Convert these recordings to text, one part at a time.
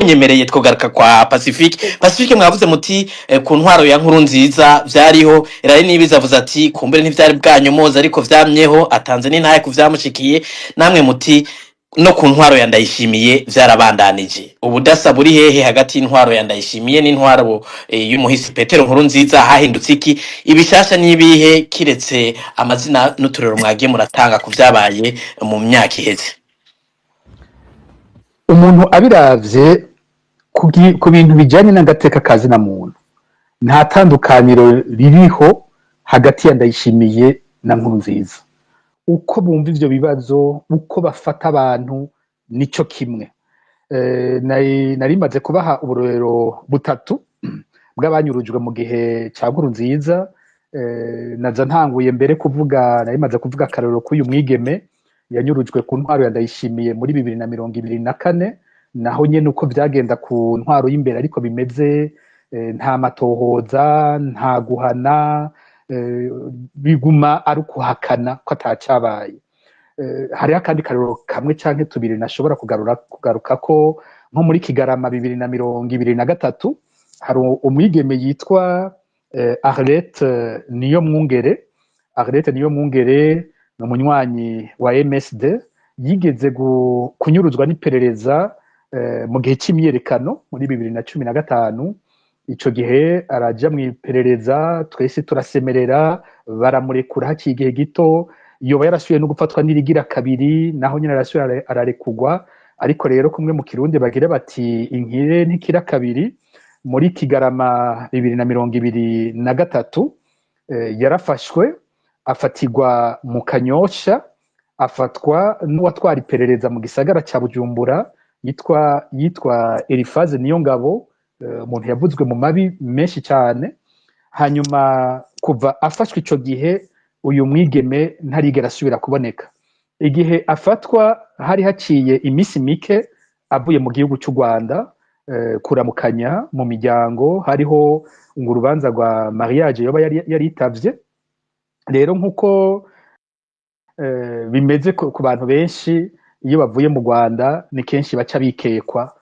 Munyemereye twogaruka kwa Pacifique. Pacifique, mwavuze muti ku ntwaro ya Nkuru Nziza vyariho. Irari Nibiza avuze ati kumbere ntivyari bwanyomoza, ariko vyamyeho, atanze n'intahe ku vyamushikiye. Namwe muti no ku ntwaro ya Ndayishimiye vyarabandanije. Ubudasa buri hehe hagati y'intwaro ya Ndayishimiye n'intwaro y'umuhisi Petero Nkuru Nziza? Hahindutse iki? Ibishasha n'ibihe, kiretse amazina n'uturero mwagiye muratanga ku vyabaye mu myaka iheze? Umuntu abiravye ku bintu bijanye n'agateka ka zina muntu, nta tandukaniro ririho hagati ya Ndayishimiye na Nkurunziza. Uko bumva ivyo bibazo, uko bafata abantu, nico kimwe. Nari maze kubaha uburorero butatu bw'abanyurujwe mu gihe ca Nkurunziza. Naza ntanguye mbere kuvuga, nari maze kuvuga akarorero k'uyu mwigeme yanyurujwe ku ntwaro ya Ndayishimiye muri 2024. Naho nyene uko vyagenda ku ntwaro y'imbere ariko bimeze, nta matohoza, nta guhana, biguma ari ukuhakana ko atacabaye. Hariho akandi karorero kamwe canke tubiri nashobora kugaruka ko nko muri Kigarama 2023, hari umwigeme yitwa Arlette Niyomwungere. Arlette Niyomwungere ni umunywanyi wa MSD, yigeze kunyuruzwa n'iperereza mu gihe c'imyiyerekano muri 2015. Ico gihe araja mw'iperereza, twese turasemerera, baramurekura. Haciye igihe gito yoba yarasubiye no gufatwa n'irigira kabiri, naho nyene arasubira ararekugwa. Ariko rero kumwe mu Kirundi bagira bati inkire ntikira kabiri, muri Kigarama 2023 yarafashwe, afatirwa mu Kanyosha, afatwa n'uwatwara iperereza mu gisagara ca Bujumbura yitwa Elifaze Niyongabo, umuntu yavuzwe mu mabi menshi cyane. Hanyuma kuva afashwe ico gihe, uyu mwigeme ntarigera asubira kuboneka. Igihe afatwa hari haciye iminsi mike avuye mu gihugu cy'u Rwanda kuramukanya mu miryango, hariho ngo urubanza rwa mariage yoba yaritavye. Rero nkuko bimeze ku bantu benshi, iyo bavuye mu Rwanda ni kenshi baca bikekwa,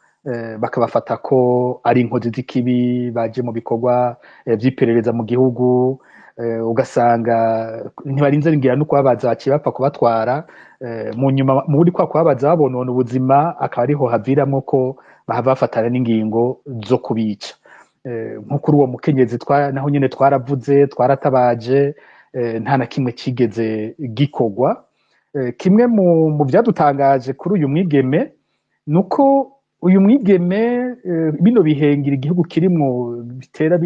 bakabafata ko ari inkozi z'ikibi baje mu bikorwa vy'iperereza mu gihugu, ugasanga ntibarinze ngira no kubabaza, baciye bapfa kubatwara. Mu nyuma muri kwa kubabaza babonona ubuzima, akaba ariho haviramwo ko bahava bafatana n'ingingo zo kubica. Nko kuri uwo mukenyezi naho nyene twaravuze, twaratabaje, nta na kimwe kigeze gikorwa. Kimwe mu vyadutangaje kuri uyu mwigeme nuko uyu mwigeme, bino bihengira igihugu kirimwo bitera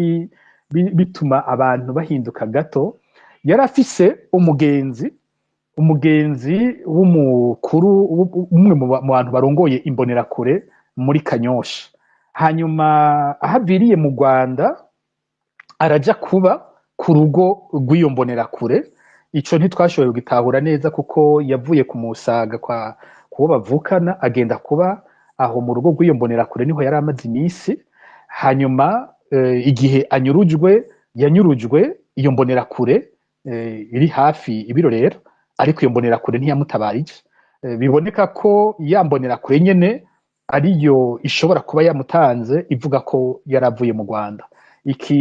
bituma abantu bahinduka gato, yari afise umugenzi w'umukuru, umwe mu bantu barongoye Imbonerakure muri Kanyosha. Hanyuma aho aviriye mu Rwanda araja kuba ku rugo rw'iyo mbonerakure. Ico ntitwashoboye kugitahura neza, kuko yavuye kumusaga kwa kubo bavukana, agenda kuba aho mu rugo rw'iyo mbonerakure, niho yari amaze iminsi. Hanyuma igihe anyurujwe, yanyurujwe iyo mbonerakure iri hafi ibiro rero, ariko iyo mbonerakure ntiyamutabarije. Biboneka ko ya mbonerakure nyene ariyo ishobora kuba yamutanze, ivuga ko yaravuye mu Rwanda. Iki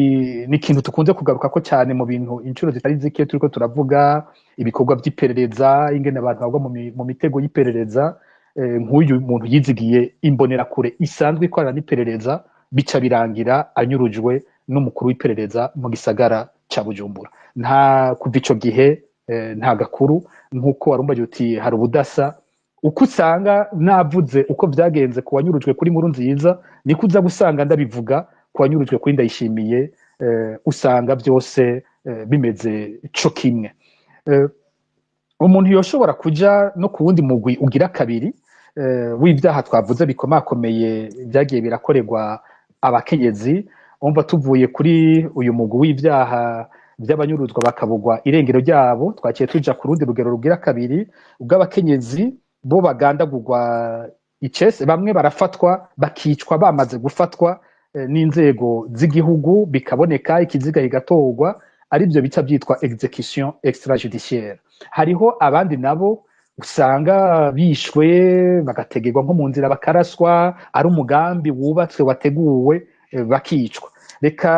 ni ikintu tukunze kugaruka ko cyane mu bintu inshuro zitari zike turiko turavuga ibikorwa vy'iperereza, ingene abantu bagwa mu mitego y'iperereza. Nk'uyu muntu yizigiye Imbonerakure isanzwe ikorana n'iperereza, bica birangira anyurujwe n'umukuru w'iperereza mu gisagara ca Bujumbura. Nta kuva ico gihe nta gakuru. Nk'uko warumbaje uti hari ubudasa, uko usanga navuze uko vyagenze ku wanyurujwe kuri Nkuru Nziza, niko uza gusanga ndabivuga ku wanyurujwe kuri Ndayishimiye. Usanga byose bimeze co kimwe. Umuntu yoshobora kuja no ku wundi mugwi ugira kabiri w'ibyaha twavuze bikomakomeye byagiye birakorerwa abakenyezi. Umva, tuvuye kuri uyu mugwi w'ibyaha by'abanyuruzwa bakabugwa irengero ryabo, twaciye tuja ku rundi rugero rugira kabiri bw'abakenyezi bo bagandagurwa icese. Bamwe barafatwa bakicwa bamaze gufatwa n'inzego z'igihugu, bikaboneka, ikiziga kigatorwa, arivyo bica byitwa exécution extrajudiciaire. Hariho abandi nabo Usanga bishwe, bagategerwa nko mu nzira, bakaraswa, ari umugambi wubatswe, wateguwe, bakicwa. Reka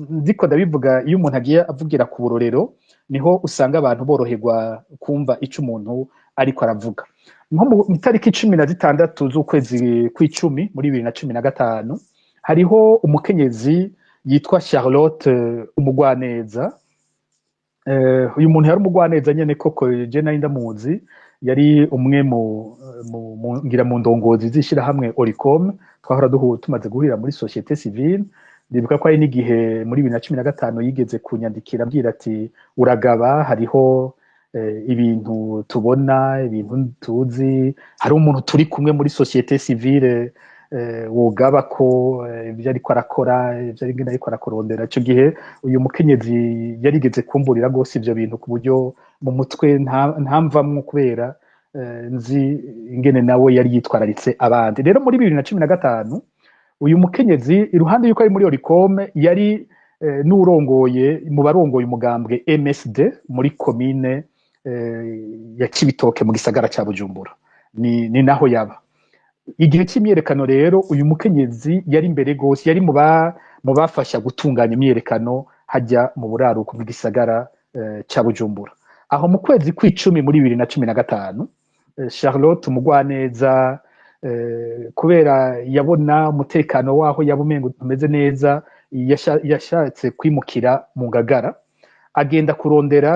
ndiko ndabivuga, iyo umuntu agiye avugira ku burorero niho usanga abantu boroherwa kumva ico umuntu ariko aravuga. Nko mu itariki 16 z'ukwezi kw'icumi muri 2015, hariho umukenyezi yitwa Charlotte Umugwaneza. Uyu muntu yari umugwaneza nyene koko, je nari ndamuzi, yari umwe mu ngira mu ndongozi z'ishirahamwe Oricom, twahora tumaze guhurira muri société civile. Ndibuka ko hari n'igihe muri 2015 yigeze kunyandikira ambwira ati: "Uragaba, hariho ibintu tubona, ibintu tuzi, hari umuntu turi kumwe muri société civile, wogaba ko ibyo ariko arakora, ibyo ari ariko arakurondera." Ico gihe uyu mukenyezi yarigeze kumburira rwose ivyo bintu, ku buryo mu mutwe ntamvamwo, kubera nzi ingene nawe yari yitwararitse abandi. Rero muri 2015 uyu mukenyezi, iruhande yuko ari muri Oricom, yari n'urongoye mu barongoye umugambwe MSD muri komine ya Cibitoke mu gisagara ca Bujumbura, ni naho yaba. Igihe cy'imyerekano rero, uyu mukenyezi yari imbere gose, yari mu bafasha gutunganya imyerekano hajya mu buraruko bw'igisagara ca Bujumbura. Aho mu kwezi kw'icumi muri 2015, Charlotte Umugwaneza, kubera yabona umutekano waho yaba umengo umeze neza, yashatse kwimukira mu Ngagara, agenda kurondera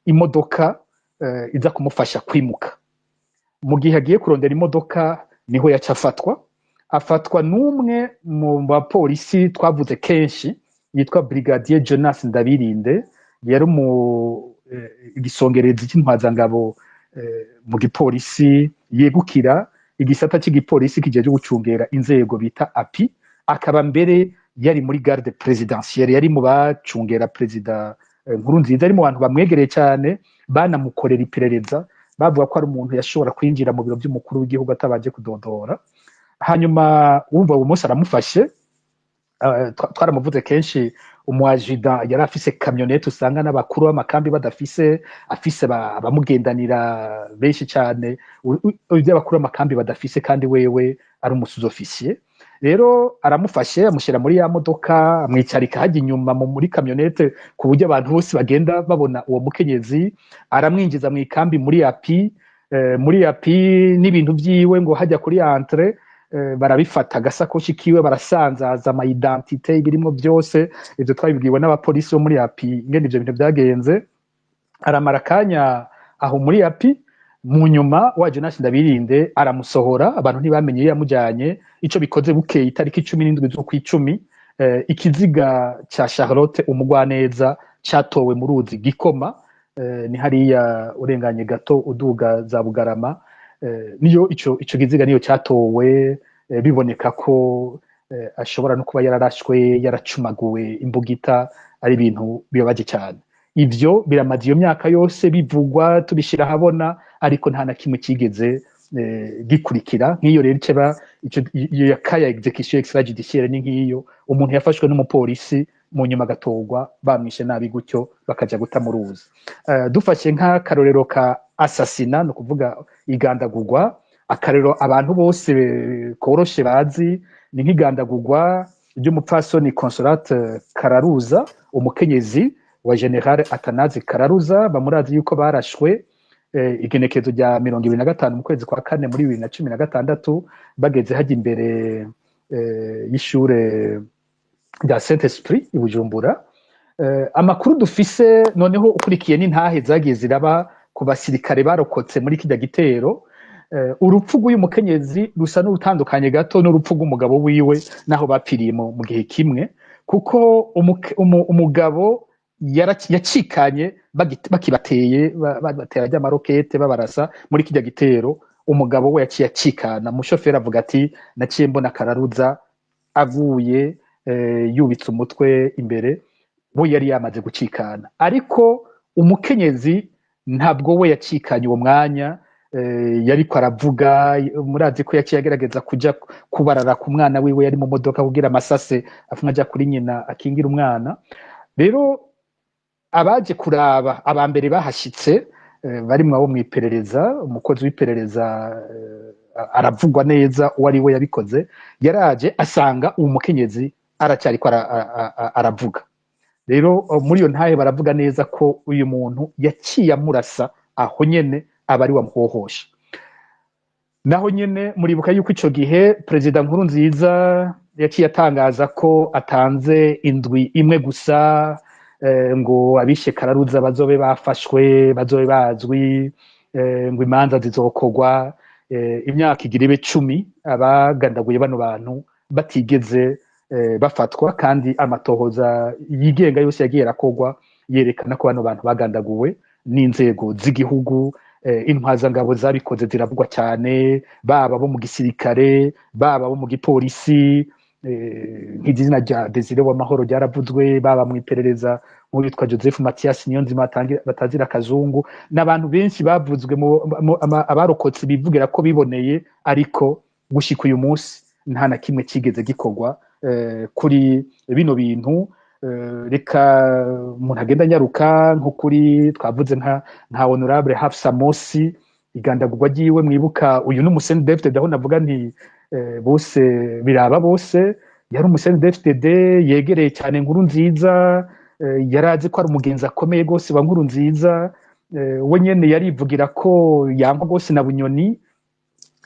imodoka iza kumufasha kwimuka. Mu gihe agiye kurondera imodoka niho yaca afatwa, afatwa n'umwe mu bapolisi twavuze kenshi yitwa Brigadier Jonas Ndabirinde, yari mu igisongerezi cy'intwazangabo mu gipolisi, yegukira igisata cy'igipolisi kijejwe gucungera inzego bita API, akaba mbere yari muri garde présidentielle, yari mu bacungera perezida Nkurunziza, ari mu bantu bamwegereye cyane, banamukorera iperereza, bavuga ko ari umuntu yashobora kwinjira mu biro by'umukuru w'igihugu atabanje kudodora. Hanyuma wumva uwo munsi aramufashe. Twaramuvuze kenshi, umwajida yari afise kamyonete usanga n'abakuru b'amakambi badafise, afise abamugendanira benshi cyane, ibyo abakuru b'amakambi badafise, kandi wewe ari umu sous-officier. Rero aramufashe, amushyira muri ya modoka, amwicarika hajya inyuma muri kamyonete, ku buryo abantu bose bagenda babona uwo mukenyezi. Aramwinjiza mu ikambi muri API, muri API n'ibintu vyiwe ngo hajya kuri entrée, barabifata, agasakoshi kiwe barasanzaza, ama identité ibirimwo byose. Ivyo twabibwiwe n'abapolisi bo muri API ingene ivyo bintu vyagenze. Aramara akanya aho muri API, mu nyuma wa Jonas Ndabirinde aramusohora, abantu ntibamenye iyo yamujyanye. Ico bikoze, bukeye itariki 17 z'ukwicumi, ikiziga ca Charlotte Umugwaneza catowe mu ruzi Gikoma, ni hariya urenganye gato uduga za Bugarama, niyo ico kiziga niyo catowe, biboneka ko ashobora no kuba yararashwe, yaracumaguwe imbugita. Ari ibintu bibabaje cyane. Ivyo biramaze iyo myaka yose bivugwa, tubishira ahabona, ariko nta na kimwe kigeze gikurikira. Nk'iyo rero iceba ico iyo ya kaya exécution extrajudiciaire, ni nk'iyo umuntu yafashwe n'umupolisi, mu nyuma agatorwa bamwishe nabi gutyo, bakaja guta mu ruzi. Dufashe nk'akarorero ka assassinat, ni ukuvuga igandagurwa, akarorero abantu bose koroshe bazi ni nk'igandagurwa ry'umupfasoni Consolate Kararuza, umukenyezi wa Général Atanazi Kararuza. Bamurazi yuko barashwe igenekerezo rya 25 mu kwezi kwa kane muri 2016, bageze hajya imbere y'ishure rya Saint Esprit i Bujumbura. Amakuru dufise noneho ukurikiye n'intahe zagiye ziraba ku basirikare barokotse muri kirya gitero, urupfu rw'uyu mukenyezi rusa n'urutandukanye gato n'urupfu rw'umugabo wiwe, naho bapfiriye mu gihe kimwe, kuko umugabo yacikanye bakibateye, babatera ry'amarokete, babarasa muri kirya gitero. Umugabo we yaciye acikana. Umushoferi avuga ati: "Naciye mbona Kararuza aguye, yubitse umutwe imbere." We yari yamaze gucikana, ariko umukenyezi ntabwo we yacikanye uwo mwanya. Yariko aravuga, murazi ko yaciye agerageza kuja kubarara ku mwana wiwe yari mu modoka, kugira amasase afuma aja kuri nyina akingira umwana. Rero abaje kuraba, aba mbere bahashitse Barimwo abo mw'iperereza, umukozi w'iperereza aravugwa neza uwo ari we yabikoze. Yaraje asanga uwo mukenyezi aracyariko aravuga. Rero muri iyo ntahe baravuga neza ko uyu muntu yaciye amurasa aho nyene, aba ari wamuhohosha. Naho nyene muribuka yuko ico gihe Perezida Nkurunziza yaciye atangaza ko atanze indwi imwe gusa ngo abishe Kararuza bazobe bafashwe, bazobe bazwi, ngo imanza zizokorwa. Imyaka igira ibe 10 abagandaguye bano bantu batigeze bafatwa, kandi amatohoza yigenga yose yagiye arakorwa yerekana ko bano bantu bagandaguwe n'inzego z'igihugu. Intwazangabo zabikoze ziravugwa cyane, baba bo mu gisirikare, baba bo mu gipolisi, nk'izina rya Desire Wamahoro ryaravuzwe, baba mu iperereza nk'uwitwa Joseph Mathias Niyonzima batazira Kazungu, n'abantu benshi bavuzwe abarokotse bivugira ko biboneye. Ariko gushika uyu munsi nta na kimwe kigeze gikorwa kuri bino bintu. Reka umuntu agenda anyaruka nko kuri twavuze nka Honorable Hafsa Mosi, igandagurwa ryiwe. Mwibuka uyu ni umu CNDD-FDD, aho navuga nti bose biraba bose. Yari umu CNDD-FDD yegereye cyane Nkurunziza, yari azi ko ari umugenzi akomeye rwose wa Nkurunziza. We nyene yarivugira ko yankwa rwose na Bunyoni.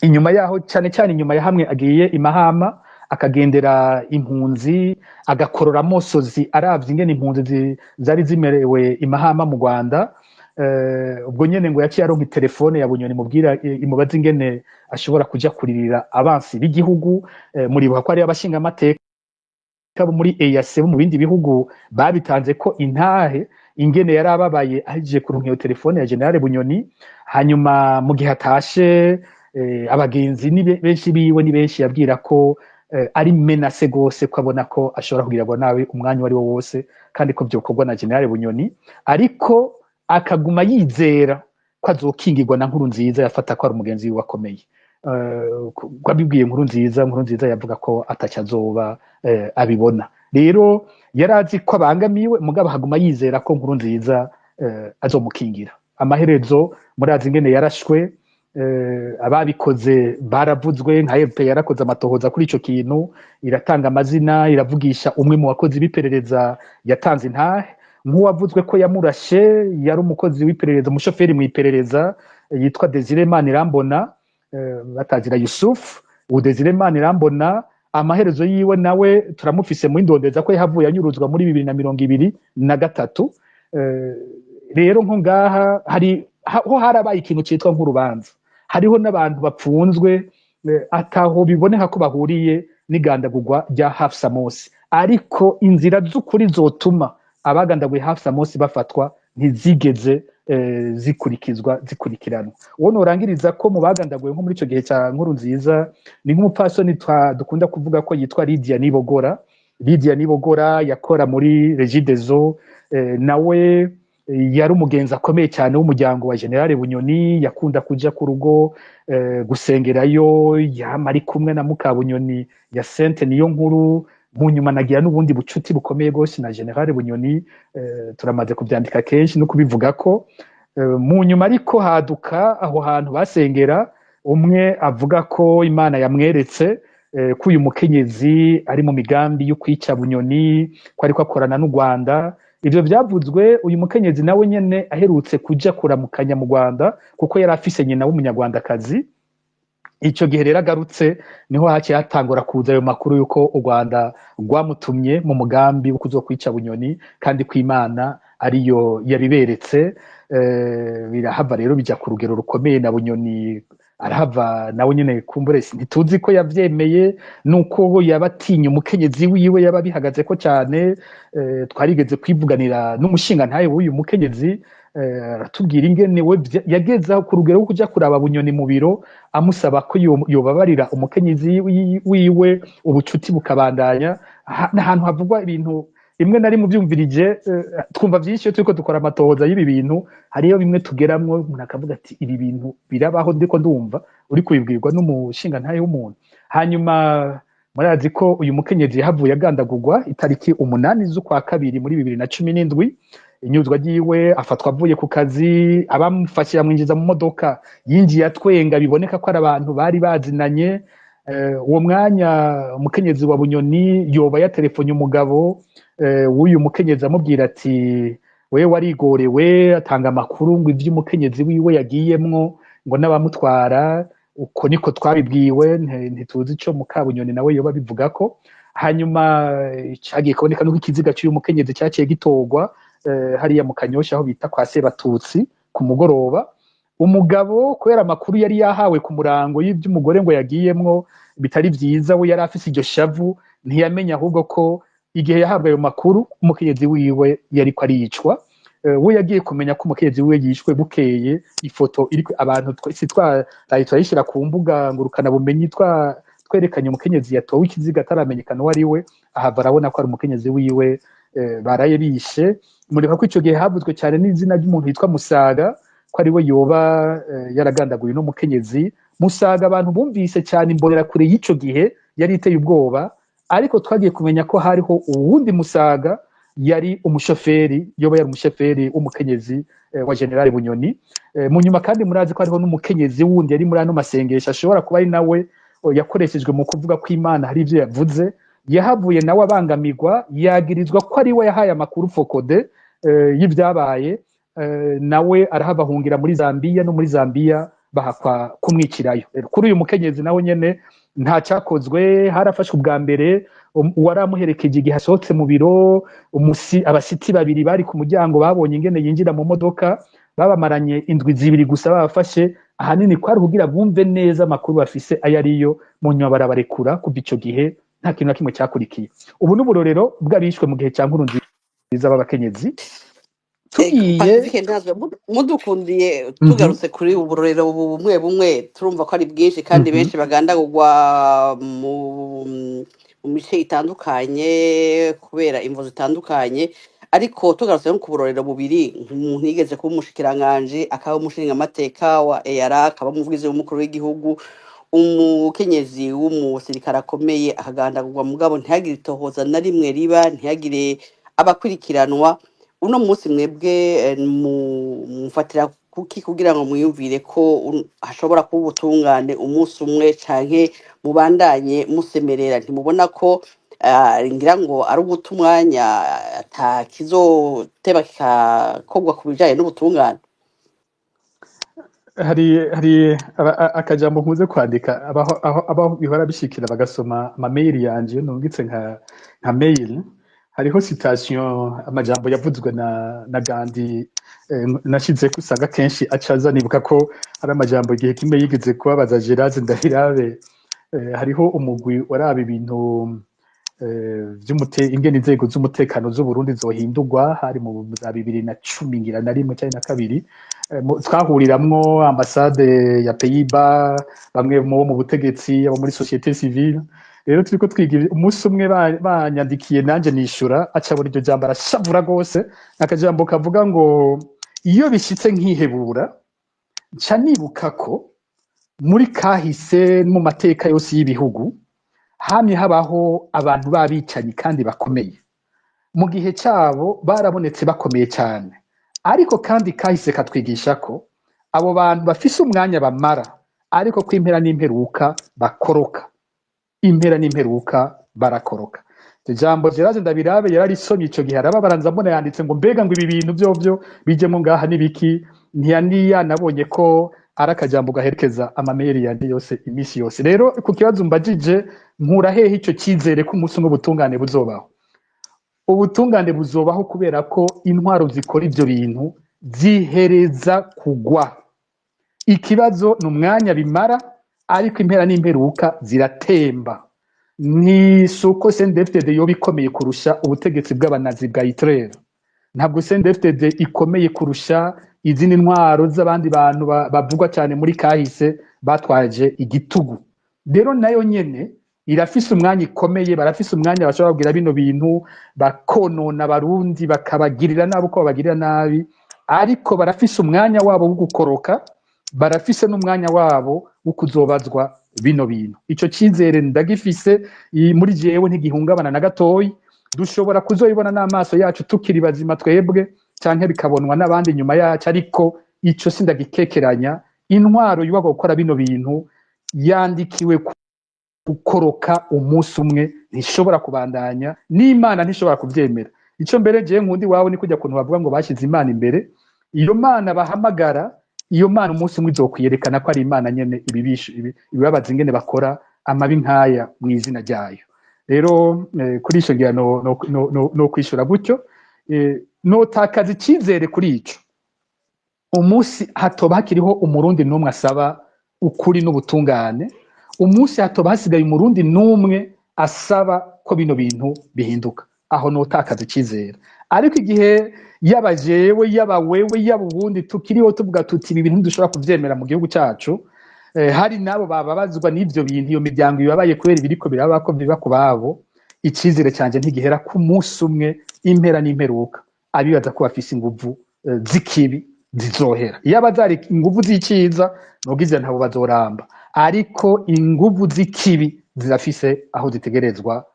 Inyuma yaho, cyane cyane inyuma ya hamwe agiye imahama akagendera impunzi, agakorora amosozi aravye ingene impunzi zari zimerewe imahama mu Rwanda, ubwo nyene ngo yaciye aronka telefone ya Bunyoni mubwira imubaza ingene ashobora kuja kuririra abansi b'igihugu. Muribuka ko ari abashinga amateka bo muri EAC bo mu bindi bihugu babitanze ko intahe ingene yari ababaye ahejeje kuronka iyo telefone ya Général Bunyoni. Hanyuma mu gihe atashe, abagenzi ni benshi biwe, ni benshi yabwira ko ari menacé gose, ko abona ko ashobora kugirirwa nabi umwanya uwo ari wo wose, kandi ko vyokorwa na Général Bunyoni, ariko akaguma yizera ko azokingirwa na Nkurunziza, yafata ko ari umugenzi wiwe akomeye. Ko abibwiye Nkurunziza, Nkurunziza yavuga ko ataco azoba abibona. Rero yari azi ko abangamiwe, mugabo akaguma yizera ko Nkurunziza azomukingira. Amaherezo murazi ingene yarashwe. Ababikoze baravuzwe, nka FP yarakoze amatohoza kuri ico kintu, iratanga amazina, iravugisha umwe mu bakozi b'iperereza yatanze intahe. Nk'uwavuzwe ko yamurashe yari umukozi w'iperereza, umushoferi mu iperereza yitwa Desire Manirambona, batazira Yusuf. Ubu Desire Manirambona amaherezo yiwe nawe turamufise mu indondeza ko yahavuye anyuruzwa muri 2023. Rero nko ngaha hari ho harabaye ikintu citwa nk'urubanza, hariho n'abantu bapfunzwe ataho biboneka ko bahuriye n'igandagurwa rya Hafsa Mosi, ariko inzira z'ukuri zotuma abagandaguye Hafsa Mosi bafatwa ntizigeze zikurikizwa, zikurikiranwa. Uwo norangiriza ko mu bagandaguye nko muri ico gihe ca Nkurunziza ni nk'umupfasoni dukunda kuvuga ko yitwa Lydia Nibogora. Lydia Nibogora yakora muri Regideso, nawe yari umugenzi akomeye cyane w'umuryango wa Général Bunyoni. Yakunda kuja ku rugo gusengerayo, yama ari kumwe na muka Bunyoni ya Sente niyo nkuru. Mu nyuma nagira n'ubundi bucuti bukomeye gose na Général Bunyoni, turamaze kuvyandika kenshi no kubivuga ko mu nyuma ariko haduka aho hantu basengera umwe avuga ko Imana yamweretse ko uyu mukenyezi ari mu migambi yo kwica Bunyoni, ko ariko akorana n'u Rwanda. Ivyo vyavuzwe uyu mukenyezi nawe nyene aherutse kuja kuramukanya mu Rwanda, kuko yari afise nyina w'umunyarwandakazi. Ico gihe rero agarutse niho haciye hatangura kuza ayo makuru yuko u Rwanda rwamutumye mu mugambi wo kuzokwica Bunyoni, kandi ko Imana ariyo yabiberetse. Birahava rero bija ku rugero rukomeye, na Bunyoni arahava nawe nyene kumbure ntituzi ko yavyemeye, nuko yaba atinya umukenyezi wiwe yaba bihagaze ko cyane. Twarigeze kwivuganira n'umushinga ntaye w'uyu mukenyezi, aratubwira ingene we yageze ku rugero rwo kuja kuraba Bunyoni mu biro amusaba ko yobabarira umukenyezi wiwe, ubucuti bukabandanya. N'ahantu havugwa ibintu rimwe na rimwe uvyumvirije, twumva vyinshi iyo turiko dukora amatohoza y'ibi bintu. Hariyo bimwe tugeramwo umuntu akavuga ati: "Ibi bintu birabaho ndiko ndumva uri kubibwirwa n'umushinga ntaye w'umuntu." Hanyuma murazi ko uyu mukenyezi yahavuye agandagurwa itariki 8 z'ukwa kabiri muri 2017. Inyuzwa ryiwe, afatwa avuye ku kazi, abamufashe bamwinjiza mu modoka, yinjiye atwenga, biboneka ko ari abantu bari bazinanye. Uwo mwanya umukenyezi wa Bunyoni yoba yatelefonye umugabo w'uyu mukenyezi, amubwira ati: "Wewe warigorewe." Atanga amakuru ngo ivy'umukenyezi wiwe yagiyemwo ngo n'abamutwara. Uko niko twabibwiwe, ntituzi ico Mukabunyoni nawe yoba bivugako. Hanyuma cagiye kuboneka nuko ikiziga c'uyu mukenyezi caciye gitorwa hariya mu Kanyosha, aho bita kwa Sebatutsi, ku mugoroba. Umugabo, kubera amakuru yari yahawe ku murango y'ivy'umugore ngo yagiyemwo bitari vyiza, we yari afise iryo shavu, ntiyamenya ahubwo ko igihe yahabwa ayo makuru umukenyezi wiwe yariko aricwa. We yagiye kumenya ko umukenyezi wiwe yishwe bukeye. Ifoto iriko abantu twese twaraye turayishira ku mbuga ngurukana bumenyi, twerekanye umukenyezi yatowe ikiziga ataramenyekana uwo ari we. Ahava arabona ko ari umukenyezi wiwe baraye bishe. Mureka ko ico gihe havuzwe cyane n'izina ry'umuntu yitwa Musaga, ko ari we yoba yaragandaguye no mukenyezi Musaga. Abantu bumvise cyane imbonerakure y'ico gihe yari iteye ubwoba, ariko twagiye kumenya ko hariho uwundi Musaga yari umushoferi, yoba yari umushoferi w'umukenyezi wa General Bunyoni. Mu nyuma kandi murazi ko hariho n'umukenyezi wundi yari muri ano masengesho, ashobora kuba ari nawe yakoreshejwe mu kuvuga ko Imana hari ivyo yavuze. Yahavuye nawe abangamirwa, yagirizwa ko ari we yahaye amakuru FOCODE y'ivyabaye. Nawe arahava ahungira muri Zambiya, no muri Zambiya bahakwa kumwicirayo. Kuri uyu mukenyezi nawe nyene nta cyakozwe. Harafashwe ubwa mbere uwaramuherekeje igihe asohotse mu biro. Abasiti babiri bari ku muryango babonye ingene yinjira mu modoka. Babamaranye indwi 2 gusa babafashe, ahanini kwari kugira bumve neza amakuru bafise ayo ariyo. Mu nyuma barabarekura. Kuva ico gihe nta kintu na kimwe cyakurikiye. Ubu n'uburorero bw'abishwe mu gihe cya Nkurunziza b'abakenyezi. Tugiye Pacifique ntazwe mudukundiye, tugarutse kuri ubu burorero bumwe bumwe, turumva ko ari bwinshi kandi benshi bagandagurwa mu mice itandukanye kubera imvo zitandukanye. Ariko tugarutse nko ku burorero bubiri, umuntu yigeze kuba umushikiranganji, akaba umushingamateka wa EAR, akaba umuvugizi w'umukuru w'igihugu, umukenyezi w'umusirikare akomeye akagandagurwa, mugabo ntihagire itohoza na rimwe riba, ntihagire abakurikiranwa. Uno munsi mwebwe mufatira kuki kugira ngo mwiyumvire ko hashobora kuba ubutungane umunsi umwe, canke mubandanye musemerera? Ntimubona ko ngira ngo ari uguta umwanya, ata kizoteba kikakorwa ku bijanye n'ubutungane? Hari akajambo nkunze kwandika, abaho bihora bishikira bagasoma amamail yanje nungitse nka mail, hariho citation, amajambo yavuzwe na Gandhi nashize ko usanga kenshi acaza nibuka ko hari amajambo igihe kimwe yigeze kubabaza Gerard Ndahirabe. Hariho umugwi waraba ibintu vy'umute ingene inzego z'umutekano z'u Burundi zohindurwa, hari mu za 2011 ngira na rimwe canke na kabiri. Twahuriramwo ambasade ya Pays-Bas, bamwe mu butegetsi, abo muri société civile. Rero turiko twiga umunsi umwe, banyandikiye nanje nishura, acabona iryo jambo arashavura gose. Akajambo kavuga ngo: "Iyo bishitse nkihebura, nca nibuka ko muri kahise, mu mateka yose y'ibihugu, hamye habaho abantu b'abicanyi kandi bakomeye. Mu gihe cyabo barabonetse bakomeye cyane, ariko kandi kahise katwigisha ko abo bantu bafise umwanya bamara, ariko ko impera n'imperuka bakoroka, impera n'imperuka barakoroka." Iryo jambo Gerard Ndabirabe yararisomye ico gihe arababara. Mbona yanditse ngo: "Mbega ngo ibi bintu vyovyo bijemo ngaha n'ibiki?" Ntiyani yanabonye ko ari akajambo gaherekeza amameri yanje yose iminsi yose. Rero ku kibazo mbajije, nkura hehe ico cyizere ko umunsi umwe ubutungane buzobaho? Ubutungane buzobaho kubera ko intwaro zikora ivyo bintu zihereza kugwa. Ikibazo ni umwanya bimara, ariko impera n'imperuka ziratemba. Ni suko CNDD-FDD yoba ikomeye kurusha ubutegetsi bw'abanazi bwa Hitler. Ntabwo CNDD-FDD ikomeye kurusha izindi ntwaro z'abandi bantu bavugwa cyane muri kahise batwaje igitugu. Rero nayo nyene irafise umwanya ikomeye, barafise umwanya bashobora kubwira bino bintu, bakonona Abarundi, bakabagirira nabi uko babagirira nabi, ariko barafise umwanya wabo wo gukoroka, barafise n'umwanya wabo wo kuzobazwa bino bintu. Ico cizere ndagifise muri jewe, ntigihungabana na gatoyi. Dushobora kuzoyibona n'amaso yacu tukiri bazima twebwe. canke bikabonwa n'abandi nyuma yacu, ariko ico sindagikekeranya. Intwaro yubakwa gukora bino bintu yandikiwe gukoroka umunsi umwe, ntishobora kubandanya, n'Imana ntishobora kuvyemera. Ico mbere jewe nkundi wawe ni kujya kuntu bavuga ngo bashize Imana imbere. Iyo Mana bahamagara, iyo Mana umunsi umwe izokwiyerekana ko ari Imana nyene ibibisha ibibabaza ingene bakora amabi nk'aya mu izina ryayo. Rero kuri ico ngira no kwishura gutyo, notakaza icizere kuri ico umunsi hatoba hakiriho Umurundi n'umwe asaba ukuri n'ubutungane, umunsi hatoba hasigaye Umurundi n'umwe asaba ko bino bintu bihinduka, aho notakaza icizere. Ariko igihe yaba jewe, yaba wewe, yaba ubundi tukiriho tuvuga tuti ibi bintu ntidushobora kuvyemera mu gihugu cacu, hari nabo bababazwa n'ivyo bintu, iyo miryango ibabaye kubera ibiriko biraba ko biba ku babo, icizere canje ntigihera ku munsi umwe. Impera n'imperuka, abibaza ko bafise inguvu z'ikibi zizohera. Iyo zari inguvu z'iciza nogize ntabo bazoramba, ariko inguvu z'ikibi zirafise aho zitegerezwa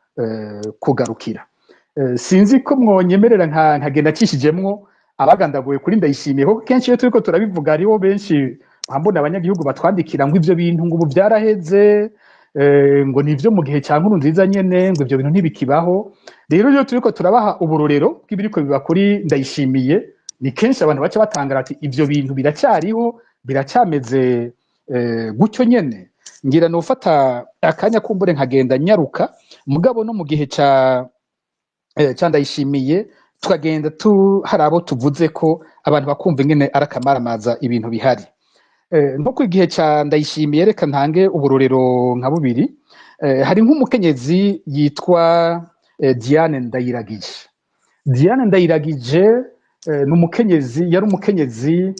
kugarukira. Sinzi ko mwonyemerera nkagenda acishijemwo abagandaguye kuri Ndayishimiye, kuko kenshi iyo turiko turabivuga hariho benshi mbona abanyagihugu batwandikira ngo ivyo bintu ngo ubu vyaraheze, ngo nivyo mu gihe cya Nkurunziza nyene, ngo ivyo bintu ntibikibaho. Rero iyo turiko turabaha uburorero bw'ibiriko biba kuri Ndayishimiye, ni kenshi abantu baca batangara ati ivyo bintu biracyariho, biracyameze gutyo nyene. Ngira nofata akanya kumbure nkagenda nyaruka, mugabo no mu gihe ca Ndayishimiye tukagenda tu hari abo tuvuze ko abantu bakumva ingene ari akamaramaza ibintu bihari. Nko ku gihe ca Ndayishimiye, reka ntange uburorero nka bubiri. Hari nk'umukenyezi yitwa Diane Ndayiragije. Diane Ndayiragije ni umukenyezi, yari umukenyezi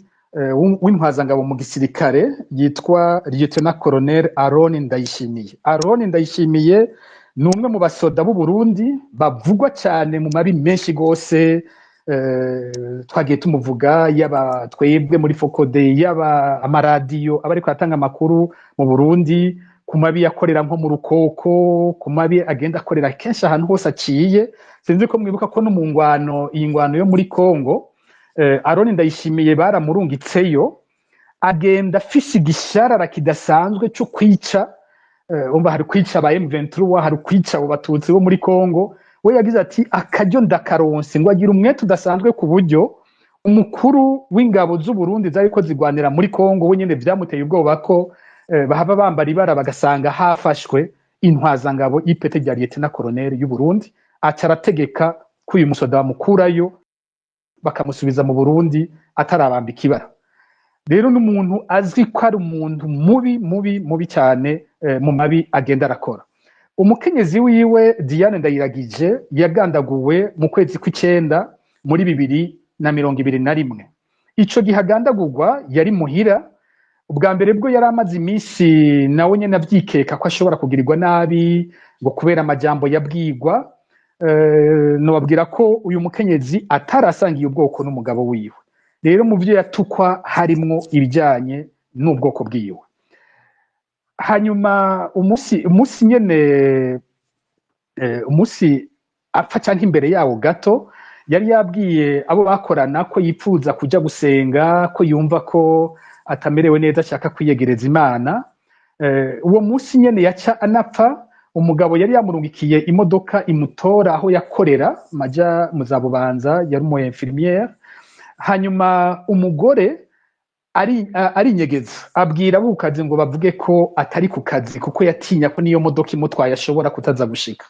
w'intwazangabo mu gisirikare yitwa Lieutenant Colonel Aron Ndayishimiye. Aron Ndayishimiye ni umwe mu basoda b'u Burundi bavugwa cyane mu mabi menshi gose. Twagiye tumuvuga, yaba twebwe muri FOCODE, yaba amaradiyo aba ariko aratanga amakuru mu Burundi ku mabi yakorera nko mu Rukoko, ku mabi agenda akorera kenshi ahantu hose aciye. Sinzi ko mwibuka ko no mu ngwano, iyi ngwano yo muri Kongo, Aron Ndayishimiye baramurungitseyo, agenda afise igisharara kidasanzwe cyo kwica. Umva, hari kwica aba M23, hari kwica abo Batutsi bo muri Kongo. We yagize ati akaryo ndakaronse, ngo agira umwete udasanzwe ku buryo umukuru w'ingabo z'u Burundi zariko zigwanira muri Kongo we nyene vyamuteye ubwoba ko bahava bambara ibara bagasanga hafashwe intwazangabo y'ipete rya Lieutenant Colonel y'u Burundi. Aca arategeka ko uyu musoda bamukurayo bakamusubiza mu Burundi atarabambika ibara. Rero n'umuntu azwi ko ari umuntu mubi mubi mubi cyane mu mabi agenda arakora. Umukenyezi wiwe Diane Ndayiragije yagandaguwe mu kwezi kw'icenda muri 2021. Ico gihe agandagurwa yari muhira. Ubwa mbere bwo yari amaze iminsi nawe nyene avyikeka ko ashobora kugirirwa nabi, ngo kubera amajambo yabwirwa. Nobabwira ko uyu mukenyezi atarasangiye ubwoko n'umugabo wiwe. Rero mu vyo yatukwa harimwo ibijanye n'ubwoko bwiwe. Hanyuma umunsi nyene umunsi apfa canke imbere yawo gato, yari yabwiye abo bakorana ko yipfuza kuja gusenga, ko yumva ko atamerewe neza, ashaka kwiyegereza Imana. Uwo munsi nyene yaca anapfa, umugabo yari yamurungikiye imodoka imutora aho yakorera maja mu za Bubanza, yari umu infirmière. Hanyuma umugore arinyegeza, abwira abo ku kazi ngo bavuge ko atari ku kazi, kuko yatinya ko niyo modoka imutwaye ashobora kutaza gushika.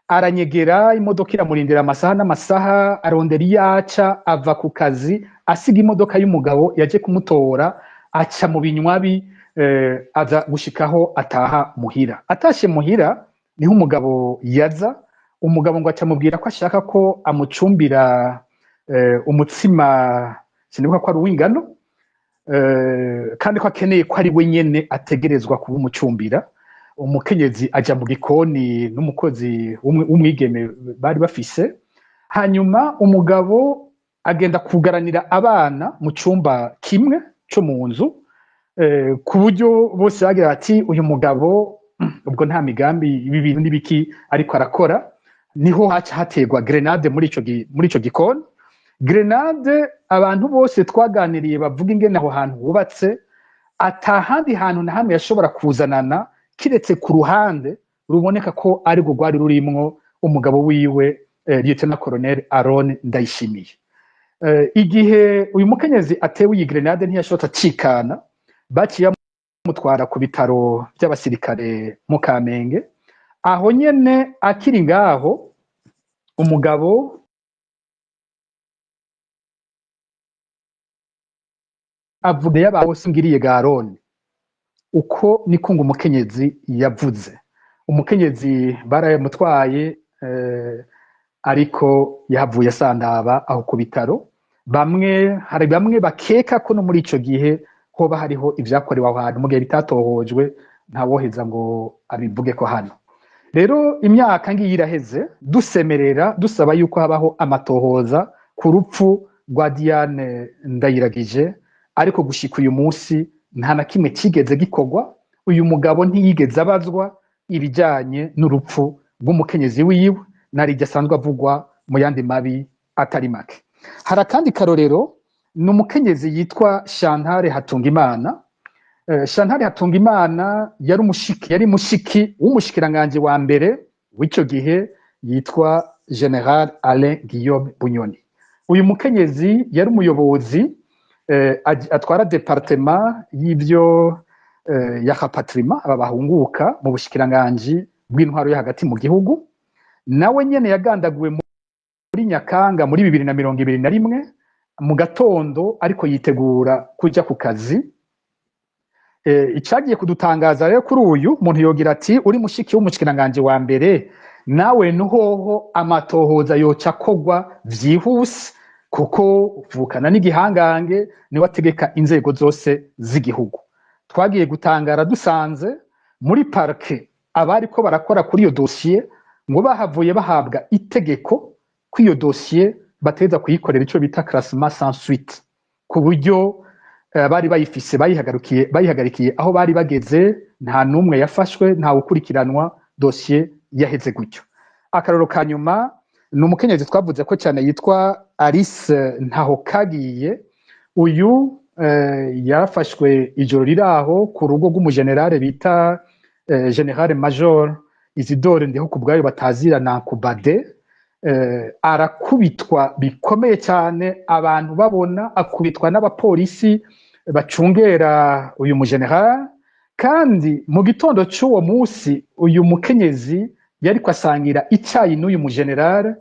Aranyegera, imodoka iramurindira amasaha n'amasaha, arondera iyo aca ava ku kazi, asiga imodoka y'umugabo yaje kumutora, aca mu binywabi, aza gushikaho ataha muhira. Atashe muhira niho umugabo yaza. Umugabo ngo acamubwira ko ashaka ko amucumbira umutsima, sinibuka ko ari uw'ingano, kandi ko akeneye ko ari we nyene ategerezwa kuba umucumbira. Umukenyezi aja mu gikoni n'umukozi w'umwigeme bari bafise. Hanyuma umugabo agenda kugaranira abana mu cumba kimwe co mu nzu, ku buryo bose bagira bati uyu mugabo ubwo nta migambi, ibi bintu n'ibiki ariko arakora. Niho haca haterwa grenade muri ico gikoni. Grenade, abantu bose twaganiriye bavuga ingene aho hantu hubatse, atahandi hantu na hamwe yashobora kuzanana kiretse ku ruhande ruboneka ko ari rwo rwari rurimwo umugabo wiwe, Lieutenant Colonel Aron Ndayishimiye. Igihe uyu mukenyezi atewe iyi grenade, ntiyashobotse acikana, baciye bamutwara ku bitaro by'abasirikare mu Kamenge. Aho nyene akiri ngaho, umugabo avuga y'abose ngiriye Garone. Uko niko ngo umukenyezi yavuze. Umukenyezi barayamutwaye, ariko yahavuye asandaba aho ku bitaro. Bamwe, hari bamwe bakeka ko no muri ico gihe hoba hariho ivyakorewe aho hantu, mu gihe bitatohojwe ntawoheza ngo abivuge ko hano. Rero imyaka ngiyi iraheze dusemerera dusaba yuko habaho amatohoza ku rupfu rwa Diane Ndayiragije, ariko gushika uyu munsi nta na kimwe kigeze gikorwa. Uyu mugabo ntiyigeze abazwa ibijanye n'urupfu rw'umukenyezi wiwe, narijya asanzwe avugwa mu yandi mabi atari make. Hari akandi karorero, ni umukenyezi yitwa Chantal Hatungimana. Chantal Hatungimana yari mushiki w'umushikiranganje wa mbere w'ico gihe yitwa General Alain Guillaume Bunyoni. Uyu mukenyezi yari umuyobozi, atwara département y'ivyo ya rapatriement, aba bahunguka, mu bushikiranganji bw'intwaro yo hagati mu gihugu. Nawe nyene yagandaguwe muri Nyakanga muri 2021 mu gatondo, ariko yitegura kuja ku kazi. Icagiye kudutangaza rero kuri uyu muntu, yogira ati uri mushiki w'umushikiranganje wa mbere, nawe nuhoho amatohoza yoca akogwa vyihuse, kuko uvukana n'igihangange, niwe ategeka inzego zose z'igihugu. Twagiye gutangara dusanze muri parquet abariko barakora kuri iyo dosiye ngo bahavuye bahabwa itegeko ko iyo dosiye bateza kuyikorera ico bita classement sans suite, ku buryo bari bayifise bayihagarikiye aho bari bageze, nta n'umwe yafashwe, nta ukurikiranwa, dosiye yaheze gutyo. Akarorero ka nyuma ni umukenyezi twavuze ko cyane yitwa Alice Ntahokagiye. Uyu yarafashwe ijoro riri aho ku rugo rw'umugenerale bita Général Major Isidore Ndihokubwayo batazira na Kubade. Arakubitwa bikomeye cyane abantu babona, akubitwa n'abapolisi bacungera uyu mugeneral. Kandi mu gitondo cy'uwo munsi uyu mukenyezi yariko asangira icyayi n'uyu mugeneral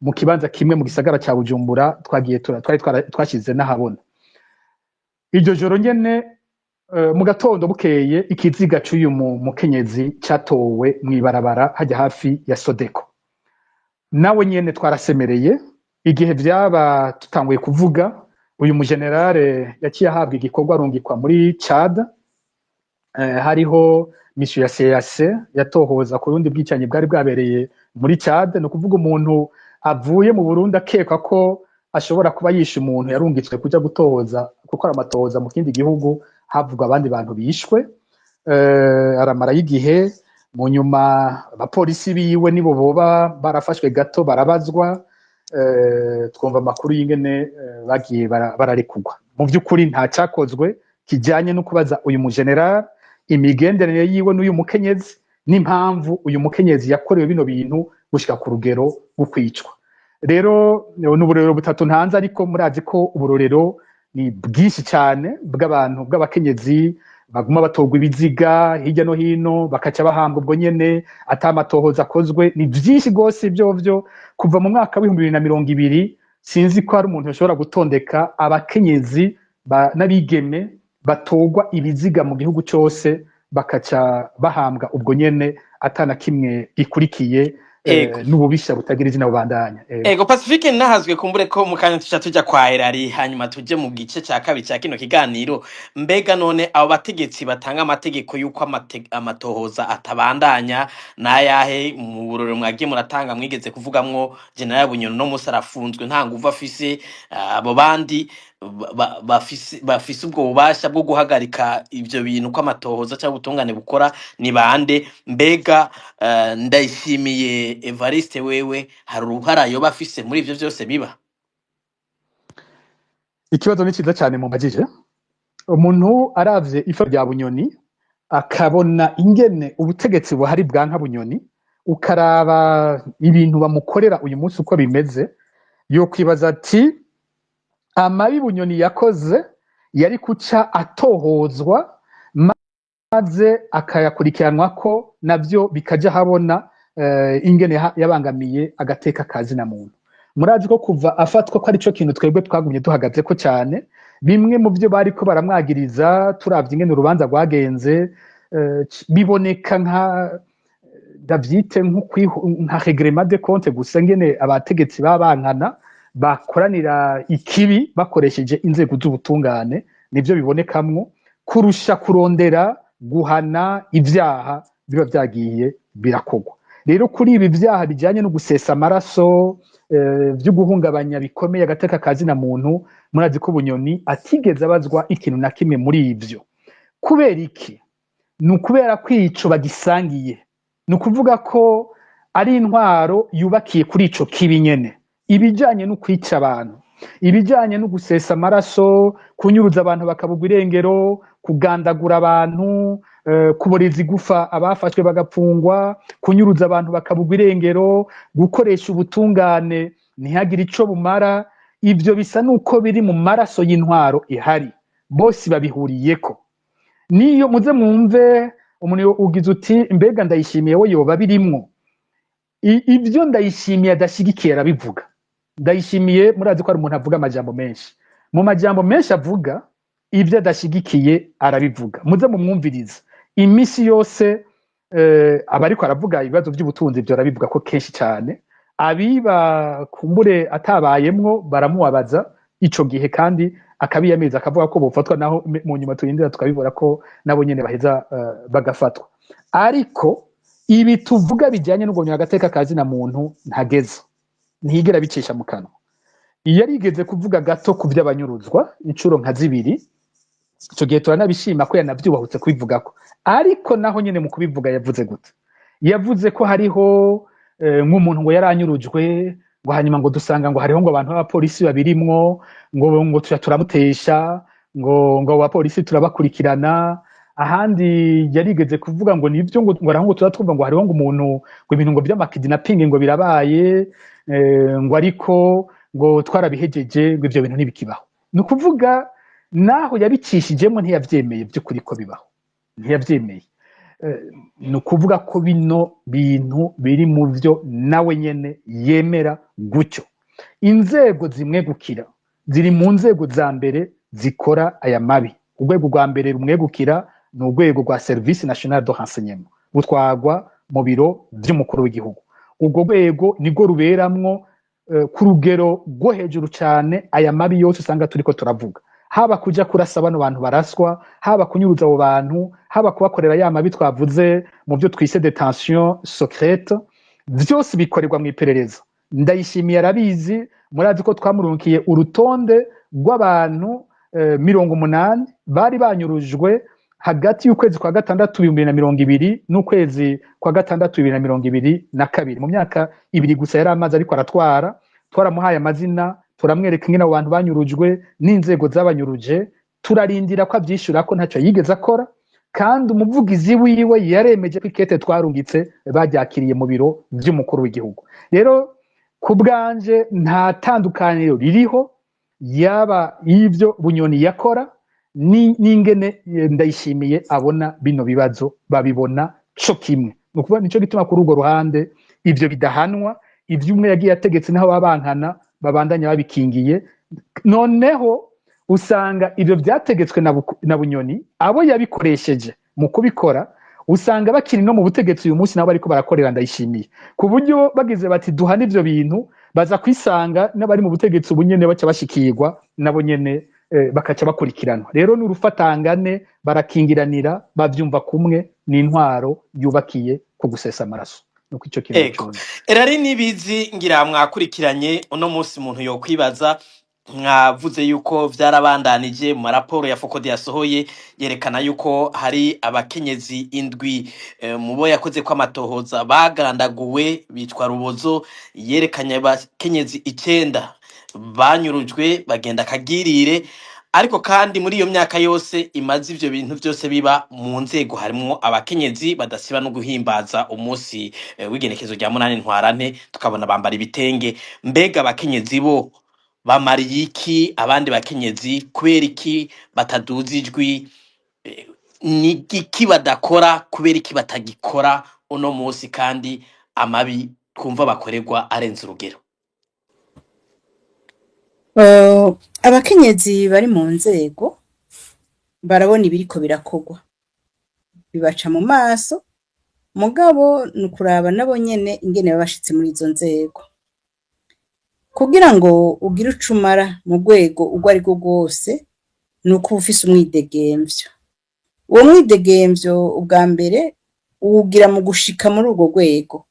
mu kibanza kimwe mu gisagara cya Bujumbura, twagiye twari twashyize n'ahabona. Iryo joro nyene, mu gatondo bukeye, ikiziga cy'uyu mukenyezi cyatowe mw'ibarabara hajya hafi ya Sodeko. Nawe nyene twarasemereye. Igihe vyaba tutanguye kuvuga, uyu mugenerale yaciye ahabwa igikorwa, arungikwa muri Chad. Hariho mission ya CAC yatohoza ku rundi bwicanyi bwari bwabereye muri Chad. Ni ukuvuga umuntu avuye mu Burundi akekwa ko ashobora kuba yishe umuntu, yarungitswe kuja gutohoza, gukora amatohoza mu kindi gihugu havugwa abandi bantu bishwe. Aramarayo igihe, mu nyuma abapolisi biwe nibo boba barafashwe gato barabazwa, twumva amakuru y'ingene bagiye bararekurwa. Mu by'ukuri nta cyakozwe kijyanye no kubaza uyu mugeneral imigenderanire yiwe n'uyu mukenyezi n'impamvu uyu mukenyezi yakorewe bino bintu gushika ku rugero rwo kwicwa. Rero ni uburorero butatu ntanze, ariko murazi ko uburorero ni bwinshi cyane bw'abantu, bw'abakenyezi baguma batorwa ibiziga hirya no hino, bakaca bahambwa ubwo nyene ata matohoza akozwe. Ni byinshi rwose ibyo byo kuva mu mwaka w'2020. Sinzi ko hari umuntu yashobora gutondeka abakenyezi n'abigeme batorwa ibiziga mu gihugu cyose, bakaca bahambwa ubwo nyene atana kimwe gikurikiye. N'ububisha butagira izina bubandanya. Ego. Ego, Pacifique, nahazwe kumbure ko mu kanya tuca tuja kwa Erari, hanyuma tuje mu gice ca kabiri ca kino kiganiro. Mbega none abo bategetsi batanga amategeko y'uko amatohoza atabandanya n'ayahe? Mu burorero mwagiye muratanga, mwigeze kuvugamwo General Bunyoni, no musi arafunzwe, nta nguvu afise. Abo bandi bafise ubwo bubasha bwo guhagarika ivyo bintu ko amatohoza cyangwa ubutungane bukora ni bande? Mbega Ndayishimiye Evariste wewe hari uruhara yoba afise muri ivyo vyose biba? Ikibazo ni cyiza cyane mumbajije. Umuntu aravye ifa rya Bunyoni, akabona ingene ubutegetsi buhari bwa nka Bunyoni, ukaraba ibintu bamukorera uyu munsi uko bimeze, yokwibaza ati amabi Bunyoni yakoze yari kuca atohozwa maze akayakurikiranwa, ko navyo bikaja habona ingene yabangamiye agateka kazina muntu. Murazi ko kuva afatwa ko arico kintu twebwe twagumye duhagaze ko cyane. Bimwe mu byo bariko baramwagiriza, turavye ingene urubanza rwagenze, biboneka nka ndavyite nka règlement de compte gusa, ngene abategetsi babankana bakoranira ikibi bakoresheje inzego z'ubutungane, nivyo bibonekamwo kurusha kurondera guhana ivyaha biba vyagiye birakorwa. Rero kuri ibi vyaha bijanye no gusesa amaraso, vyo guhungabanya bikomeye agateka kazina muntu, murazi ko Bunyoni atigeze abazwa ikintu na kimwe muri ivyo. Kubera iki? Ni ukubera ko ico bagisangiye, ni ukuvuga ko ari intwaro yubakiye kuri ico kibi nyene: ibijanye no kwica abantu, ibijanye no gusesa amaraso, kunyuruza abantu bakabugwa irengero, kugandagura abantu, kuboreza igufa abafashwe bagapfungwa, kunyuruza abantu bakabugwa irengero, gukoresha ubutungane ntihagire ico bumara. Ivyo bisa nuko biri mu maraso y'intwaro ihari, bose babihuriyeko. Niyo muze mwumve umuntu ugize uti: "Mbega Ndayishimiye we yoba birimwo?" Ibyo Ndayishimiye adashyigikiye arabivuga. Ndayishimiye murazi ko ari umuntu avuga amajambo menshi. Mu majambo menshi avuga, ibyo adashyigikiye arabivuga. Muze mumwumvirize iminsi yose aba ariko aravuga ibibazo by'ubutunzi. Ibyo arabivuga ko kenshi cyane. Abiba kumbure atabayemwo baramubabaza ico gihe, kandi akabiyamiriza, akavuga ko bofatwa, naho mu nyuma turindira tukabibura ko nabo nyene baheza bagafatwa. Ariko ibi tuvuga bijyanye no guhonyora agateka kazina muntu ntageza, ntiyigera bicisha mu kanwa. Iyo yarigeze kuvuga gato ku by'abanyuruzwa inshuro nka zibiri, ico gihe turanabishima ko yanavyubahutse kubivugako. Ariko naho nyene mu kubivuga yavuze gute? Yavuze ko hariho nk'umuntu ngo yaranyurujwe, ngo hanyuma ngo dusanga ngo hariho ngo abantu b'abapolisi babirimwo, ngo tuja turamutesha, ngo abo bapolisi turabakurikirana. Ahandi yarigeze kuvuga ngo nibyo, ngo araho ngo turatwumva ngo hariho ngo umuntu ngo ibintu ngo by'ama kidnapping ngo birabaye, ngo ariko ngo twarabihejeje, ngo ivyo bintu ntibikibaho. Ni ukuvuga naho yabicishijemo ntiyavyemeye by'ukuri ko bibaho, ntiyavyemeye. Ni ukuvuga ko bino bintu biri mu byo nawe nyene yemera gutyo. Inzego zimwegukira ziri mu nzego za mbere zikora aya mabi. Urwego rwa mbere rumwegukira ni urwego rwa Service National de Renseignement, butwagwa mu biro vy'umukuru w'igihugu. Urwo rwego nirwo ruberamwo ku rugero rwo hejuru cyane aya mabi yose usanga turiko turavuga, haba kuja kurasa bano bantu baraswa, haba kunyuruza abo bantu, haba kubakorera ya mabi twavuze mu byo twise détention secrète. Vyose bikorerwa mu iperereza. Ndayishimiye arabizi. Murazi ko twamurunkiye urutonde rw'abantu 80 bari banyurujwe hagati y'ukwezi kwa gatandatu 2020 n'ukwezi kwa gatandatu 2022, mu myaka 2 gusa yari amaze ariko aratwara. Twaramuhaye amazina, turamwereka ingene abo bantu banyurujwe n'inzego zabanyuruje, turarindira ko avyishura, ko ntacyo yigeze akora. Kandi umuvugizi wiwe yaremeje ko ikete twarungitse baryakiriye mu biro vy'umukuru w'igihugu. Rero ku bwanje nta tandukaniro ririho yaba y'ivyo Bunyoni yakora n'ingene Ndayishimiye abona bino bibazo, babibona co kimwe. Ni ukuvuga nico gituma kuri urwo ruhande ivyo bidahanwa, ivyo umwe yagiye ategetse naho babankana babandanya babikingiye. Noneho usanga ivyo vyategetswe na Bunyoni, abo yabikoresheje mu kubikora usanga bakiri no mu butegetsi uyu munsi, nabo bariko barakorera Ndayishimiye, ku buryo bagize bati duhana ivyo bintu, baza kwisanga n'abari mu butegetsi ubu nyene baca bashikirwa nabo nyene, bakaca bakurikiranwa. Rero ni urufatangane, barakingiranira, bavyumva kumwe, ni intwaro yubakiye ku gusesa amaraso, nuko ico kintu Ego. cone. Erari nibizi ngira mwakurikiranye uno munsi, umuntu yokwibaza Mwavuze yuko vyarabandanije mu maraporo ya FOCODE yasohoye, yerekana yuko hari abakenyezi 7 mubo yakoze ko amatohoza bagandaguwe bitwa rubozo. Yerekanye abakenyezi 9 banyurujwe bagenda kagirire. Ariko kandi muri iyo myaka yose imaze ivyo bintu vyose biba, mu nzego harimwo abakenyezi badasiba no guhimbaza umunsi w'igenekezo rya 8 Ntwarante, tukabona bambara ibitenge. Mbega abakenyezi bo bamariye iki abandi bakenyezi? Kubera iki bataduza ijwi? Ni iki badakora? Kubera iki batagikora uno munsi kandi amabi twumva bakorerwa arenze urugero? Abakenyezi bari mu nzego barabona ibiriko birakorwa, bibaca mu maso, mugabo ni ukuraba nabo nyene ingene baba bashitse muri izo nzego. Kugira ngo ugire ico umara mu rwego urwo arirwo rwose, ni uko uba ufise umwidegemvyo. Uwo mwidegemvyo ubwa mbere uwugira mu gushika muri urwo rwego.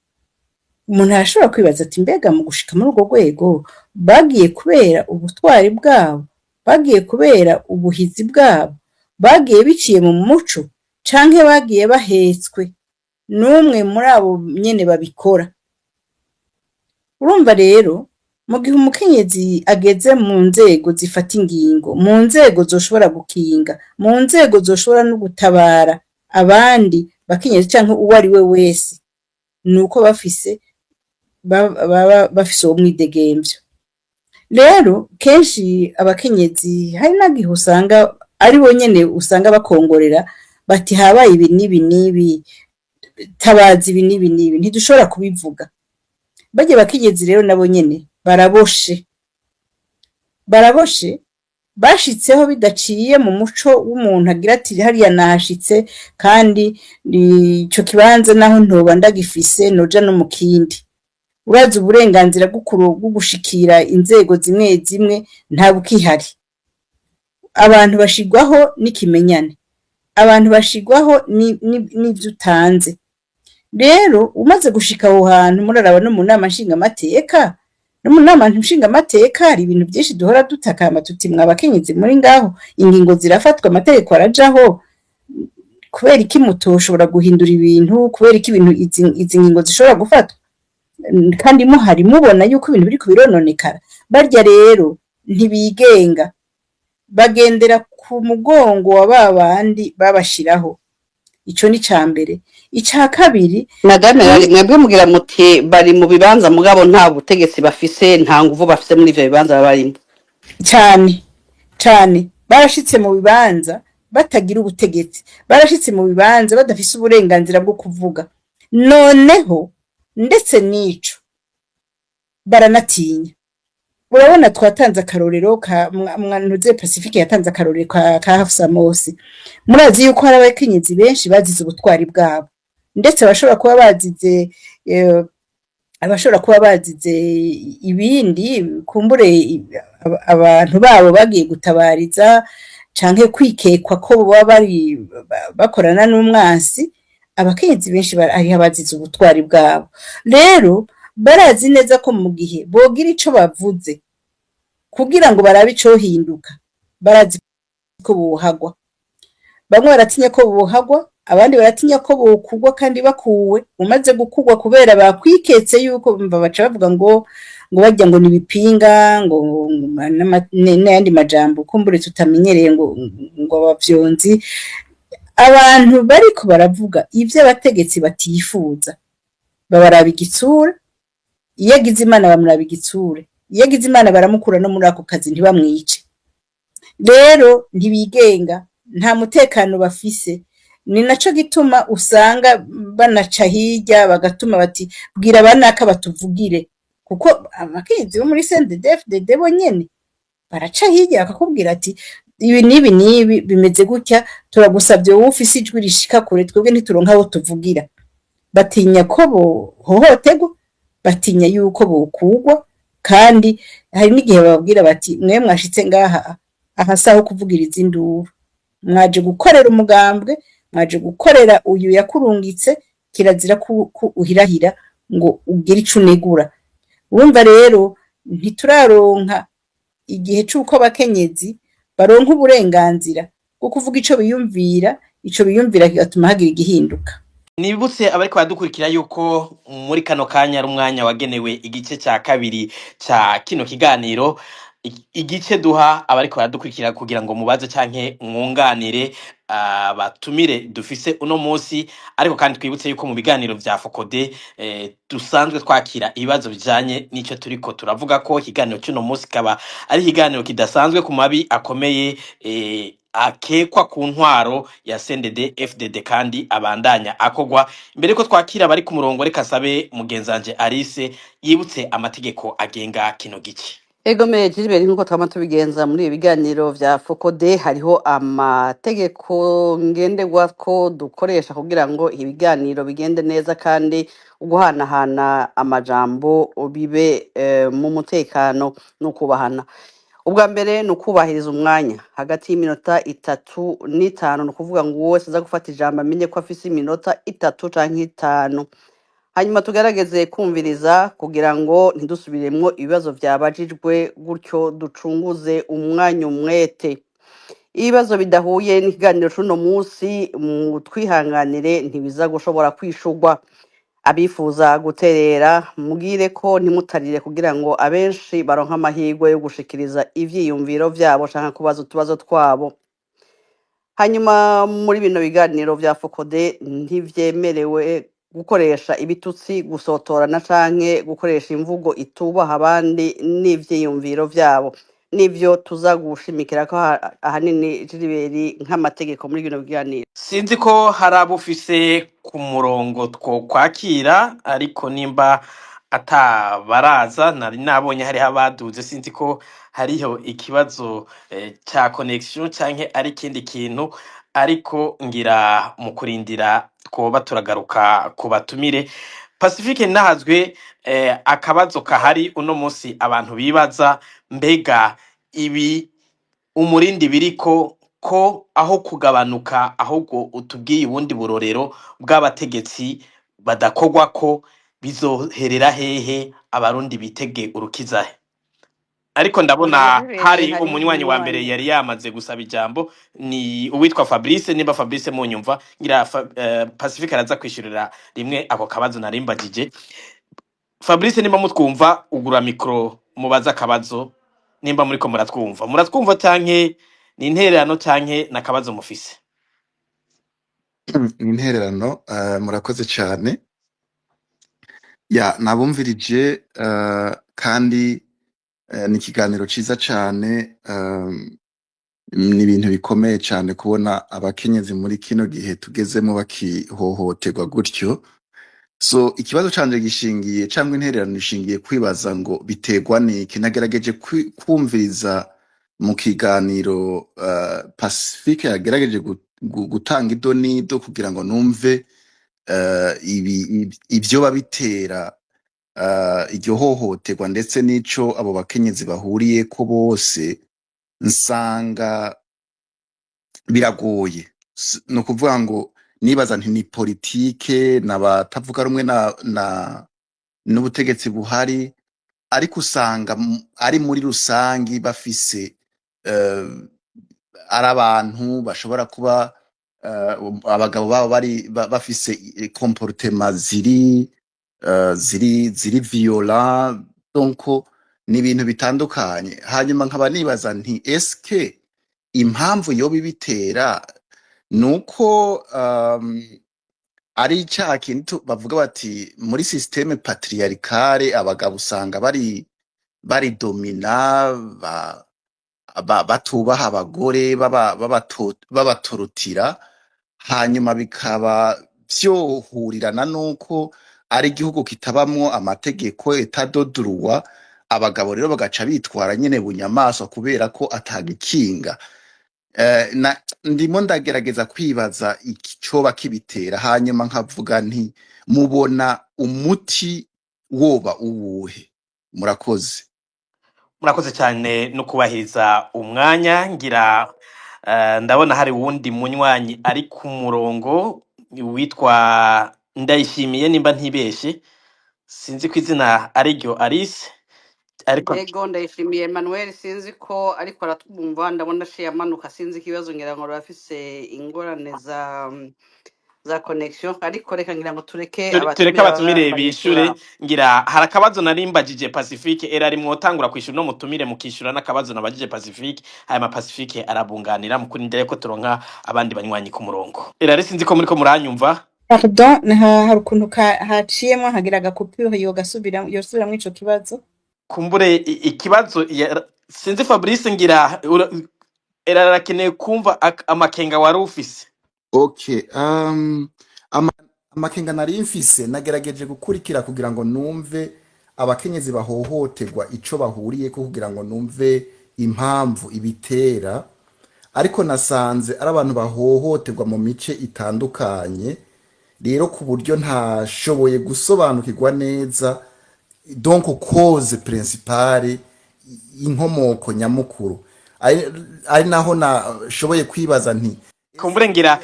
Umuntu arashobora kwibaza ati: mbega mu gushika muri urwo rwego bagiye kubera ubutwari bwabo, bagiye kubera ubuhizi bwabo, bagiye biciye mu muco, canke bagiye bahetswe n'umwe muri abo nyene babikora? Urumva rero, mu gihe umukenyezi ageze mu nzego zifata ingingo, mu nzego zoshobora gukinga, mu nzego zoshobora no gutabara abandi bakenyezi canke uwo ari we wese, nuko baba bafise uwo mwidegemvyo. Rero kenshi abakenyezi hari nagihe usanga ari bo nyene usanga bakongorera bati: habaye ibi n'ibi n'ibi, tabaza ibi n'ibi n'ibi, ntidushobora kubivuga. Barya bakenyezi rero nabo nyene baraboshe, baraboshe. Bashitseho bidaciye mu muco w'umuntu agira ati: hariya nahashitse, kandi ico kibanza naho ntoba ndagifise noja no mu kindi. Urazi, uburenganzira bwo gushikira inzego zimwe zimwe nta bukihari. Abantu bashigwaho n'ikimenyane, abantu bashigwaho n'ivyo utanze. Rero umaze gushika aho hantu, muraraba no mu nama nshingamateka, no mu nama nshingamateka hari ibintu vyinshi duhora dutakamba tuti: mwa bakenyezi muri ngaho, ingingo zirafatwa, amategeko arajaho, kubera iki mutoshobora guhindura ibintu? Kubera iki ibintu izi ngingo zishobora gufatwa kandi muhari, mubona yuko ibintu biriko birononekara? Barya rero ntibigenga, bagendera ku mugongo wa ba bandi babashiraho. Ico ni ca mbere. Ica kabiri, Madame Rari, mwebwe mugira muti bari mu bibanza, mugabo nta butegetsi bafise, nta nguvu bafise muri ivyo bibanza baba barimo. Cane cane. Barashitse mu bibanza batagira ubutegetsi, barashitse mu bibanza badafise uburenganzira bwo kuvuga. Noneho ndetse n'ico baranatinya. Urabona, twatanze akarorero ka mwanuze Pacifique, yatanze akarorero ka Hafsa Mosi. Murazi yuko hari abakenyezi benshi bazize ubutwari bwabo, ndetse bashobora kuba bazize abashobora kuba bazize ibindi, kumbure abantu babo bagiye gutabariza canke kwikekwa ko boba bari bakorana n'umwansi. Abakenyezi benshi hariho abazize ubutwari bwabo. Rero barazi neza ko mu gihe bogira ico bavuze kugira ngo barabe icohinduka, barazi ko bohagwa. Bamwe baratinya ko bohagwa, abandi baratinya ko bokugwa, kandi bakuwe, umaze gukugwa kubera bakwiketse yuko bumva, baca bavuga ngo barya ngo nibipinga, ngo n'ayandi majambo kumbure tutamenyereye, ngo abavyonzi. Abantu bariko baravuga ivyo abategetsi batifuza babaraba igitsure. Iyo agize Imana bamuraba igitsure, iyo agize Imana baramukura no muri ako kazi, ntibamwice. Rero ntibigenga, nta mutekano bafise. Ni naco gituma usanga banaca hirya bagatuma bati: bwira banaka batuvugire, kuko abakenyezi bo muri CNDD-FDD bo nyene baraca hirya bakakubwira ati: ibi n'ibi n'ibi bimeze gutya, turagusabye wowe ufise ijwi rishika kure, twebwe ntituronka abo tuvugira. Batinya ko bohohoterwa, batinya yuko bokugwa, kandi hari n'igihe bababwira bati: mwe mwashitse ngaha, aha saho kuvugiriza induru, mwaje gukorera umugambwe, mwaje gukorera uyu yakurungitse, kirazira ko uhirahira ngo ugire ico unegura. Urumva rero, ntituraronka igihe c'uko abakenyezi baronka uburenganzira bwo kuvuga ico biyumvira, ico biyumvira kigatuma hagira igihinduka. Nibutse abariko baradukurikira yuko muri kano kanya ari umwanya wagenewe igice ca kabiri ca kino kiganiro, igice duha abariko baradukurikira kugira ngo mubaze canke mwunganire abatumire dufise uno munsi. Ariko kandi twibutse yuko mu biganiro vya FOCODE dusanzwe twakira ibibazo bijanye n'ico turiko turavuga, ko ikiganiro c'uno munsi kaba ari ikiganiro kidasanzwe ku mabi akomeye akekwa ku ntwaro ya CNDD FDD kandi abandanya akogwa. Imbere ko twakira abari ku murongo, reka sabe mugenzanje Alice yibutse amategeko agenga kino gice. Egome Gilbert, nkuko twama tubigenza muri ibi biganiro vya FOCODE, hariho amategeko ngenderwako dukoresha kugira ngo ibiganiro bigende neza kandi uguhanahana amajambo bibe mu mutekano no kubahana. Ubwa mbere ni ukubahiriza umwanya hagati y'iminota 3 n'5, ni ukuvuga ngo uwo wese aza gufata ijambo amenye ko afise iminota 3 canke 5. Hanyuma tugerageze kumviriza kugira ngo ntidusubiremwo ibibazo vyabajijwe, gutyo ducunguze umwanya umwete. Ibibazo bidahuye n'ikiganiro c'uno munsi, mutwihanganire, ntibiza gushobora kwishurwa. Abifuza guterera, mubwire ko ntimutarire kugira ngo abenshi baronke amahirwe yo gushikiriza ivyiyumviro vyabo canke kubaza utubazo twabo. Hanyuma muri bino biganiro vya FOCODE ntivyemerewe gukoresha ibitutsi, gusotorana canke gukoresha imvugo itubaha abandi n'ivyiyumviro vyabo. Nivyo tuza gushimikira ko ahanini, Gilbert, nk'amategeko muri bino biganiro. Sinzi ko hari abo ufise ku murongo two kwakira, ariko nimba atabaraza, nari nabonye hariho abaduze. Sinzi ko hariho ikibazo ca connection canke ari ikindi kintu, ariko ngira mu kurindira twoba turagaruka ku batumire. Pacifique Nahazwe, akabazo kahari uno munsi abantu bibaza: mbega ibi umurindi biriko ko aho kugabanuka, ahubwo utubwiye ubundi burorero bw'abategetsi badakogwa, ko bizoherera hehe? Abarundi bitege urukizahe? Ariko ndabona Gilbert, hari hari umunywanyi wa mbere umunywanyi yari yamaze gusaba ijambo, ni uwitwa Fabrice. Nimba Fabrice munyumva, ngira Pacifique araza kwishurira rimwe ako kabazo narimbagije. Fabrice, nimba mutwumva, ugura micro mubaze akabazo. Nimba muriko muratwumva, muratwumva canke ni intererano canke nakabazo mufise? Ni intererano. Murakoze cyane. Ya, nabumvirije, kandi ni ikiganiro ciza cyane. Ni ibintu bikomeye cyane kubona abakenyezi muri kino gihe tugezemo bakihohoterwa gutyo. So ikibazo canje gishingiye, cyangwa intererano ishingiye kwibaza ngo biterwa niki. Nagerageje kumviriza mu kiganiro Pacifique yagerageje gutanga ido n'ido kugira ngo numve ibyo bitera iryo hohoterwa ndetse n'ico abo bakenyezi bahuriyeko bose, nsanga biragoye. Ni ukuvuga ngo nibaza nti ni politike n'abatavuga rumwe na n'ubutegetsi buhari, ariko usanga ari muri rusangi bafise ari abantu bashobora kuba abagabo babo bari bafise comportement ziri violent. Donc ni ibintu bitandukanye. Hanyuma nkaba nibaza nti eske impamvu yoba ibitera nuko ari ca kintu bavuga bati muri système patriarcale abagabo usanga bari dominants, batubaha abagore, babatorotira, hanyuma bikaba vyohurirana nuko ari igihugu kitabamwo amategeko, état de droit, abagabo rero bagaca bitwara nyene bunyamaswa kubera ko atagikinga. Ndimo ndagerageza kwibaza icoba kibitera, hanyuma nkavuga nti mubona umuti woba uwuhe? Murakoze. Murakoze cyane no kubahiriza umwanya. Ngira ndabona hari uwundi munywanyi ari ku murongo witwa Ndayishimiye, nimba ntibeshe, sinzi ko izina ariryo Alice. Ariko Ego, ndayishimiye Emmanuel, sinzi ko ariko aratwumva, ndabona aciye amanuka, sinzi ikibazo, ngira ngo arafise ingorane za connection, ariko reka ngira ngo tureke tureke abatumire abatumire baba bishure. barishura. Ngira hari akabazo narimbajije Pacifique, era ari mwotangura kwishura no mutumire mukishura n'akabazo nabajije Pacifique, hanyuma Pacifique arabunganira mu kurindira ko turonka abandi banywanyi ku murongo. Era ari sinzi ko muriko muranyumva. Pardon, hari ukuntu haciyemwo hagira agakupure, yogasubira yosubiramwo ico kibazo. Kumbure ikibazo sinzi Fabrice, ngira era arakeneye kumva amakenga wari ufise. Okay, amakenga nari mfise, nagerageje gukurikira kugira ngo numve abakenyezi bahohoterwa ico bahuriyeko, kugira ngo numve impamvu ibitera, ariko nasanze ari abantu bahohoterwa mu mice itandukanye, rero ku buryo ntashoboye gusobanukirwa neza donc cause principale, inkomoko nyamukuru, ari naho nashoboye kwibaza nti Kumbure ngira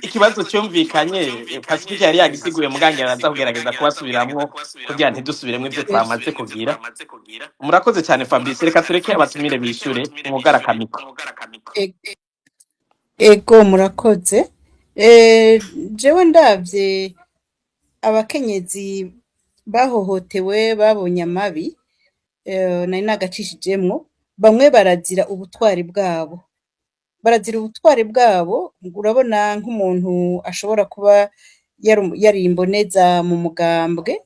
ikibazo cyumvikanye, Pacifique yari yagisiguye, mugangira araza kugerageza kubasubiramwo kugira ntidusubiremwo ivyo twamaze kugira. Murakoze cyane Fabrice, reka tureke abatumire bishure mwugara micro. Ego, murakoze. Jewe ndavye abakenyezi bahohotewe babonye amabi, nari nagacishijemwo, bamwe barazira ubutwari bwabo, barazira ubutwari bwabo. Urabona nk'umuntu ashobora kuba yari imboneza mu mugambwe,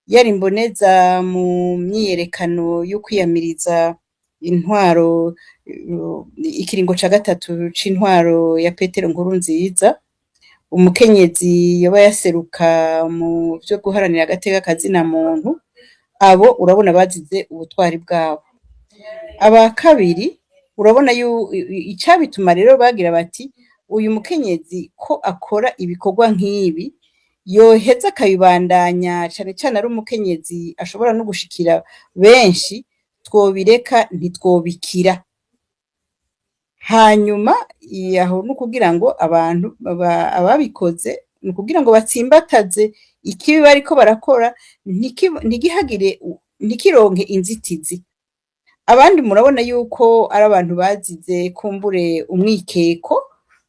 yari imboneza mu myiyerekano yo kwiyamiriza intwaro, ikiringo ca gatatu c'intwaro ya Petero Nkurunziza, umukenyezi yoba yaseruka mu vyo guharanira agateka kazina muntu, abo urabona bazize ubutwari bwabo. Aba kabiri, urabona icabituma rero bagira bati uyu mukenyezi ko akora ibikorwa nk'ibi, yoheza akabibandanya, cane cane ari umukenyezi ashobora no gushikira benshi, twobireka ntitwobikira. Hanyuma aho ni ukugira ngo abantu ababikoze, ni ukugira ngo batsimbataze ikibi bariko barakora, ntigihagire, ntikironke inzitizi. Abandi murabona yuko ari abantu bazize kumbure umwikeko,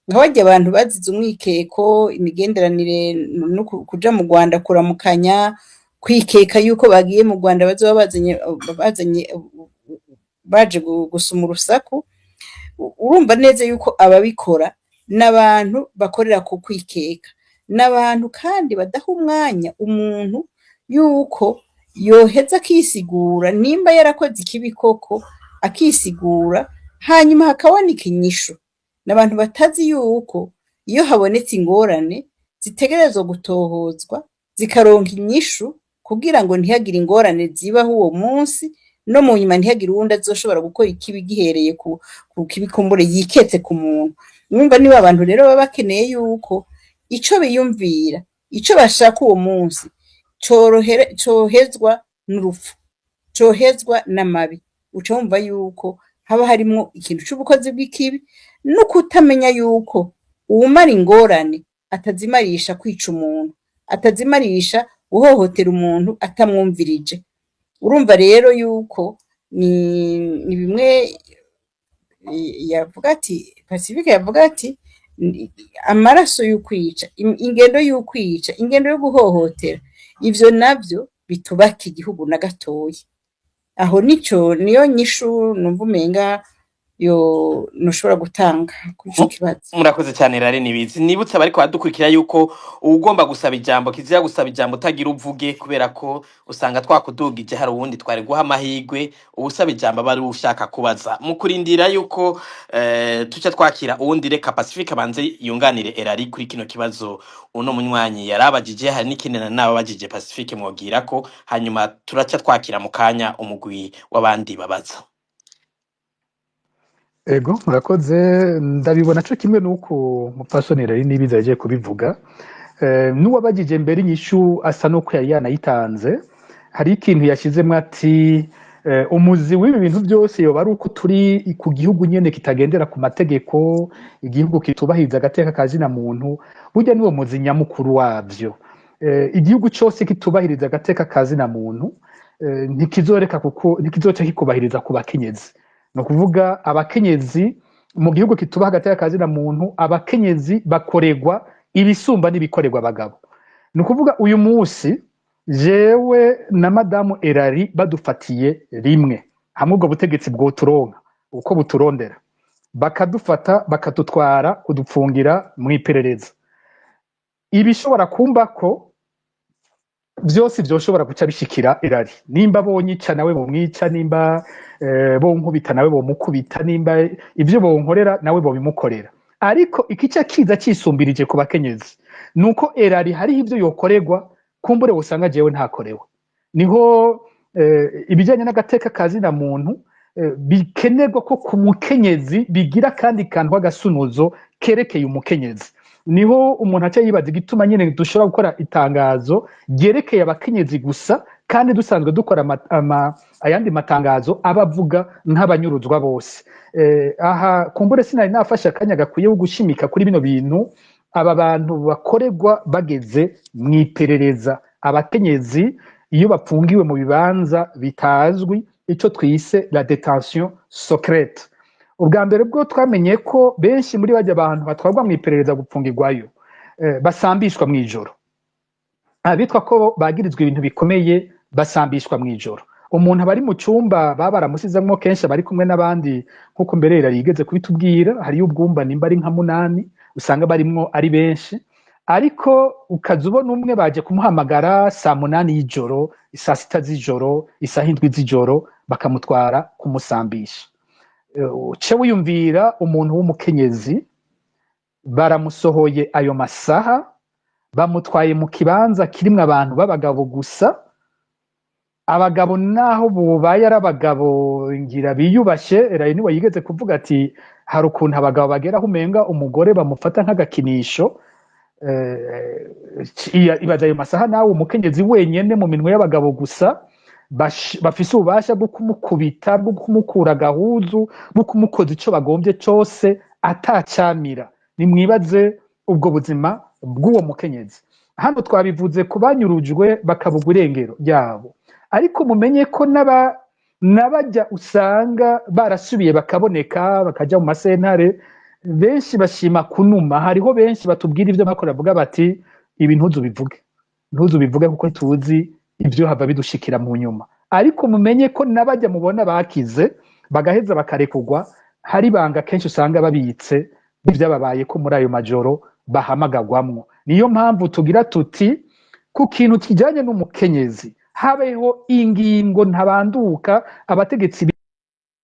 nka barya abantu bazize umwikeko, imigenderanire no kuja mu Rwanda kuramukanya, kwikeka yuko bagiye mu Rwanda bazoba bazanye baje gusuma urusaku. Urumva neza yuko ababikora n'abantu bakorera ku kwikeka, n'abantu kandi badaha umwanya umuntu yuko yoheza akisigura nimba yarakoze ikibi koko, akisigura hanyuma hakaboneka inyishu. N'abantu batazi yuko iyo habonetse ingorane zitegerezwa gutohozwa zikaronka inyishu, kugira ngo ntihagire ingorane zibaho uwo munsi, no mu nyuma ntihagire uwundi azoshobora gukora ikibi gihereye ku kibi kumbure yiketse ku muntu. Mwumva niba abantu rero baba bakeneye yuko ico biyumvira, ico bashaka uwo munsi cohezwa n'urupfu, cohezwa n'amabi, uca wumva yuko haba harimwo ikintu c'ubukozi bw'ikibi no kutamenya yuko uwumara ingorane atazimarisha kwica umuntu, atazimarisha guhohotera umuntu atamwumvirije. Urumva rero yuko ni bimwe yavuga ati Pacifique, yavuga ati amaraso y'ukwica, ingendo y'ukwica, ingendo yo guhohotera, ivyo navyo bitubaka igihugu na gatoyi. Aho nico niyo nyishu numva umenga yo noshobora gutanga kuri ico kibazo. Murakoze cyane rare nibizi. Nibutse abariko badukurikira yuko uwugomba gusaba ijambo kizira gusaba ijambo utagira uvuge, kubera ko usanga twakudugije hari uwundi twari guha amahigwe. Uwusaba ijambo aba ari ushaka kubaza. Mu kurindira yuko tuca twakira uwundi, reka Pacifique abanze yunganire erari kuri kino kibazo uno munywanyi yarabajije. Hari n'ikindi na nababajije Pacifique mwogira ko, hanyuma turaca twakira mu kanya umugwi w'abandi babaza. Ego, murakoze. Ndabibona co kimwe nuko mupfasoni rero nibiza yagiye kubivuga. N'uwabagije mbere inyishu asa nuko yari yanayitanze. Hari ikintu yashizemwo ati umuzi w'ibi bintu byose yoba ari uko turi ku gihugu nyene kitagendera ku mategeko, igihugu kitubahiriza agateka ka zina muntu. Burya niwo muzi nyamukuru wavyo. Igihugu cose kitubahiriza agateka ka zina muntu. ntikizoreka kuko ntikizoca kikubahiriza ku bakenyezi. Ni ukuvuga abakenyezi mu gihugu kituba hagati y'akazina muntu, abakenyezi bakorerwa ibisumba n'ibikorerwa abagabo. Ni ukuvuga uyu munsi jewe na madamu Erari badufatiye rimwe hamwe, ubwo butegetsi bwoturonka uko buturondera, bakadufata bakadutwara kudupfungira mu iperereza, ibishobora kumba ko byose vyoshobora guca bishikira Erari. Nimba bonyica nawe bomwica, nimba bonkubita nawe bomukubita, nimba ivyo bonkorera nawe bobimukorera. Ariko ikica kiza cisumbirije ku bakenyezi nuko Erari hariho ivyo yokorerwa kumbure usanga jewe ntakorewe. Niho ibijyanye n'agateka kazina muntu bikenerwa ko ku mukenyezi bigira kandi kantu k'agasunuzo kerekeye umukenyezi. Niho umuntu aca yibaza igituma nyine dushobora gukora itangazo ryerekeye abakenyezi gusa, kandi dusanzwe dukora ayandi matangazo aba avuga nk'abanyuruzwa bose. Aha kumbure sinari nafashe akanya gakwiye ko gushimika kuri bino bintu aba bantu bakorerwa bageze mu iperereza. Abakenyezi iyo bapfungiwe mu bibanza bitazwi, icyo twise la détention secrète, ubwa mbere bwo twamenye ko benshi muri bajya abantu batwarwa mu iperereza gupfungirwayo basambishwa mu ijoro. Abitwa ko bagirizwa ibintu bikomeye basambishwa mu ijoro. Umuntu aba ari mu cyumba baba baramusizemo, kenshi aba ari kumwe n'abandi, nk'uko mbere yigeze kubitubwira, hariyo ubwumba nimba ari nka munani usanga barimwo ari benshi. Ariko ukaza ubona umwe baje kumuhamagara saa 8 y'ijoro, saa 6 z'ijoro, isaha 7 z'ijoro, bakamutwara kumusambisha. Uce wiyumvira umuntu w'umukenyezi baramusohoye ayo masaha, bamutwaye mu kibanza kirimwo abantu b'abagabo gusa. Abagabo naho bubaye ari abagabo ngira biyubashe, Erayi niwe yigeze kuvuga ati hari ukuntu abagabo bageraho umenga umugore bamufata nk'agakinisho. Ibaza ayo masaha nawe umukenyezi wenyene mu minwe y'abagabo gusa, bafise ububasha bwo kumukubita, bwo kumukura agahuzu, bwo kumukoza ico bagombye cose atacamira. Nimwibaze ubwo buzima bw'uwo mukenyezi. Hano twabivuze ku banyurujwe bakabugwa irengero ryabo, ariko mumenye ko n'abajya usanga barasubiye bakaboneka bakaja mu masentare, benshi bashima kunuma. Hariho benshi batubwira ivyo bakora, bavuga bati ibi ntuzubivuge, ntuzubivuge kuko tuzi ibyo hava bidushikira mu nyuma. Ariko mumenye ko n'abajya mubona bakize bagaheza bakarekugwa, hari ibanga kenshi usanga babitse ibyababaye ko muri ayo majoro bahamagagwamwo. Niyo mpamvu tugira tuti ku kintu kijanye n'umukenyezi habeho ingingo ntabanduka, abategetsi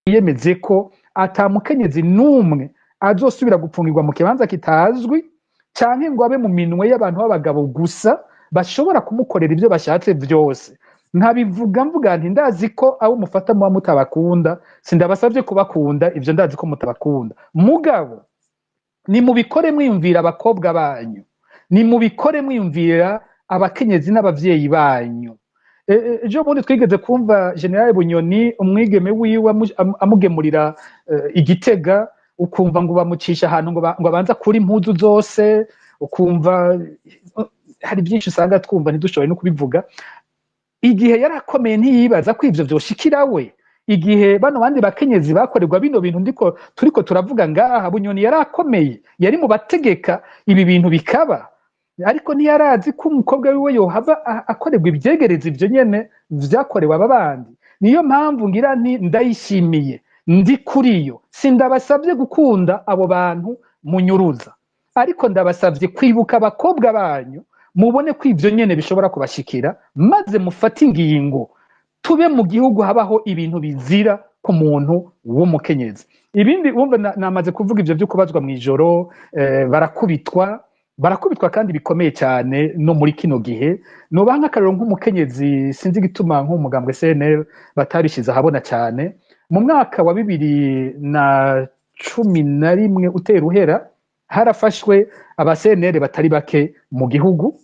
biyemeze ko ata mukenyezi n'umwe azosubira gupfungirwa mu kibanza kitazwi, canke ngo abe mu minwe y'abantu b'abagabo gusa bashobora kumukorera ibyo bashatse vyose. Nkabivuga mvuga nti ndazi ko abo mufata muba mutabakunda, sindabasavye kubakunda, ivyo ndazi ko mutabakunda, mugabo nimubikore mwiyumvira abakobwa banyu, nimubikore mwiyumvira abakenyezi n'abavyeyi banyu. Ejo bundi twigeze kumva General Bunyoni, umwigeme wiwe amugemurira igitega, ukumva ngo bamucisha ahantu ngo abanza kuri impuzu zose, ukumva hari byinshi usanga twumva ntidushoboye no kubivuga. Igihe yarakomeye ntiyibaza ko ivyo vyoshikira we. Igihe bano bandi bakenyezi bakorerwa bino bintu ndiko turiko turavuga ngaha, Bunyoni yarakomeye, yari mu bategeka ibi bintu bikaba, ariko ntiyarazi ko umukobwa wiwe yohava akorerwa ibyegereza ivyo nyene vyakorewe aba bandi. Niyo mpamvu ngira nti ndayishimiye ndi kuri yo, sindabasabye gukunda abo bantu munyuruza, ariko ndabasabye kwibuka abakobwa banyu, mubone ko ivyo nyene bishobora kubashikira, maze mufate ingingo tube mu gihugu habaho ibintu bizira ku muntu w'umukenyezi. Ibindi wumva namaze kuvuga ivyo byo kubazwa mw'ijoro, barakubitwa, barakubitwa kandi bikomeye cyane no muri kino gihe. Noba nk'akarero nk'umukenyezi, sinzi igituma nk'umugambwe CNL batabishize ahabona cyane, mu mwaka wa 2011 utera uhera harafashwe aba CNL batari bake mu gihugu.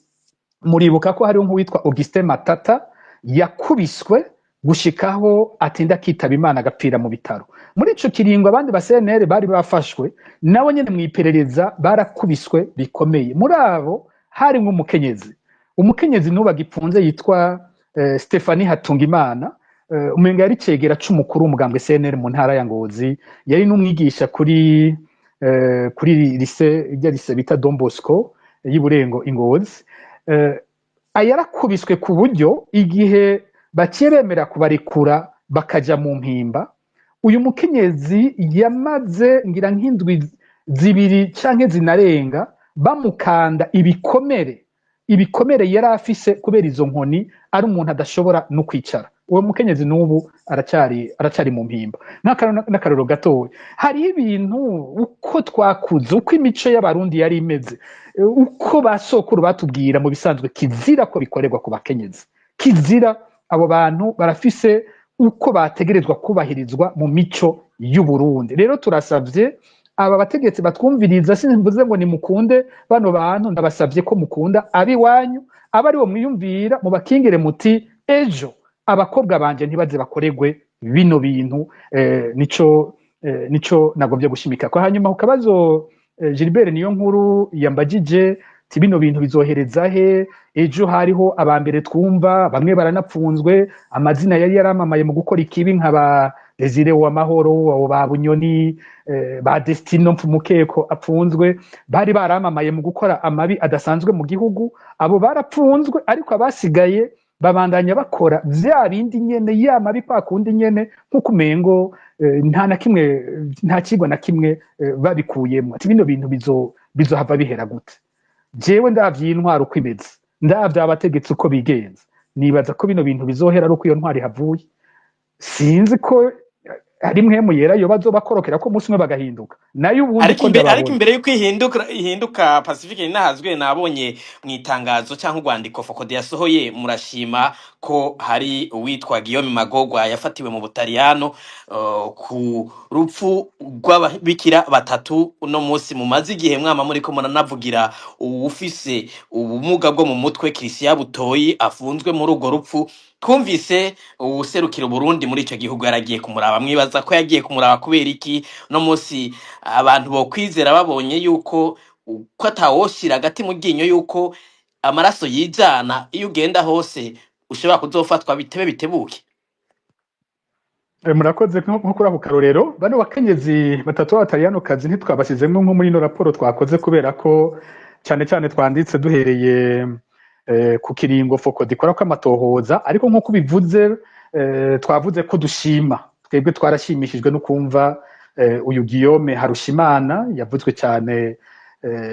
Muribuka ko hariho nk'uwitwa Augustin Matata yakubiswe gushikaho atinda akitaba Imana agapfira mu bitaro. Muri ico kiringo abandi ba CNL bari bafashwe nabo nyene mw'iperereza barakubiswe bikomeye. Muri abo harimwo umukenyezi, umukenyezi n'ubu agipfunze yitwa Stephanie Hatungimana, umenga yari cegera c'umukuru w'umugambwe CNL mu ntara ya Ngozi, yari n'umwigisha kuri lycée, irya lycée bita Don Bosco y'Iburengo i Ngozi. Yarakubiswe ku buryo igihe baciye bemera kubarekura bakaja mu mpimba, uyu mukenyezi yamaze ngira nk'indwi 2 canke zinarenga bamukanda ibikomere yari afise kubera izo nkoni, ari umuntu adashobora no kwicara. Uwo mukenyezi n'ubu aracari mu mpimba. N'akarorero gatoya, hariho ibintu uko twakuze, uko imico y'Abarundi yari imeze, uko basokuru batubwira, mu bisanzwe kizira ko bikorerwa ku bakenyezi, kizira. Abo bantu barafise uko bategerezwa kubahirizwa mu mico y'Uburundi. Rero turasavye aba bategetsi batwumviriza, simvuze ngo nimukunde bano bantu, ndabasavye ko mukunda abiwanyu, aba aribo mwiyumvira, mubakingire, muti ejo abakobwa banje ntibaze bakoregwe bino bintu. Nico nagombye gushimika ko. Hanyuma ku kabazo Gilbert niyo nkuru yambagije ti bino bintu bizohereza he? Ejo hariho abambere twumva bamwe baranapfunzwe, amazina yari yaramamaye mu gukora ikibi, nka ba Desire Uwamahoro, abo ba Bunyoni, ba Destino Mfumukeko apfunzwe, bari baramamaye mu gukora amabi adasanzwe mu gihugu. Abo barapfunzwe, ariko abasigaye babandanya bakora vya bindi nyene, ya mabi kwa kundi nyene, nk'uko umengo nta na kimwe, nta kigwa na kimwe babikuyemo. Ati bino bintu bizohava bihera gute? Jewe ndavye intwaro uko imeze, ndavye abategetsi uko bigenza, nibaza ko bino bintu bizohera ari uko iyo ntwaro ihavuye. Sinzi ko ari mpwemu yera yoba azobakorokera ko umunsi umwe bagahinduka, nayo ubundi ariko uko imbere ariko ndababona. Imbere yuko ihinduka, Pacifique ninahazwe, nabonye mu itangazo cyangwa urwandiko FOCODE yasohoye, murashima ko hari uwitwa Guillaume Magogwa yafatiwe mu Butaliyano ku rupfu rw'ababikira batatu. Uno munsi mumaze igihe mwama muriko muranavugira uwufise ubumuga bwo mu mutwe Christian Butoyi afunzwe muri urwo rupfu. Twumvise uwuserukira Uburundi muri ico gihugu yaragiye kumuraba. Mwibaza ko yagiye kumuraba kubera iki? Uno munsi abantu bokwizera babonye yuko ko atawoshira hagati mu ryinyo, yuko amaraso yijana, iyo ugenda hose ushobora kuzofatwa bitebe bitebuke? Murakoze. Nko kuri ako karorero, bano bakenyezi batatu b'Abataliyanokazi ntitwabasizemwo nko muri ino raporo twakoze, kubera ko cyane cyane twanditse duhereye ku kiringo FOCODE ikora ko amatohoza. Ariko nk'uko ubivuze, twavuze ko dushima, twebwe twarashimishijwe no kumva uyu Guillaume Harushimana yavuzwe cyane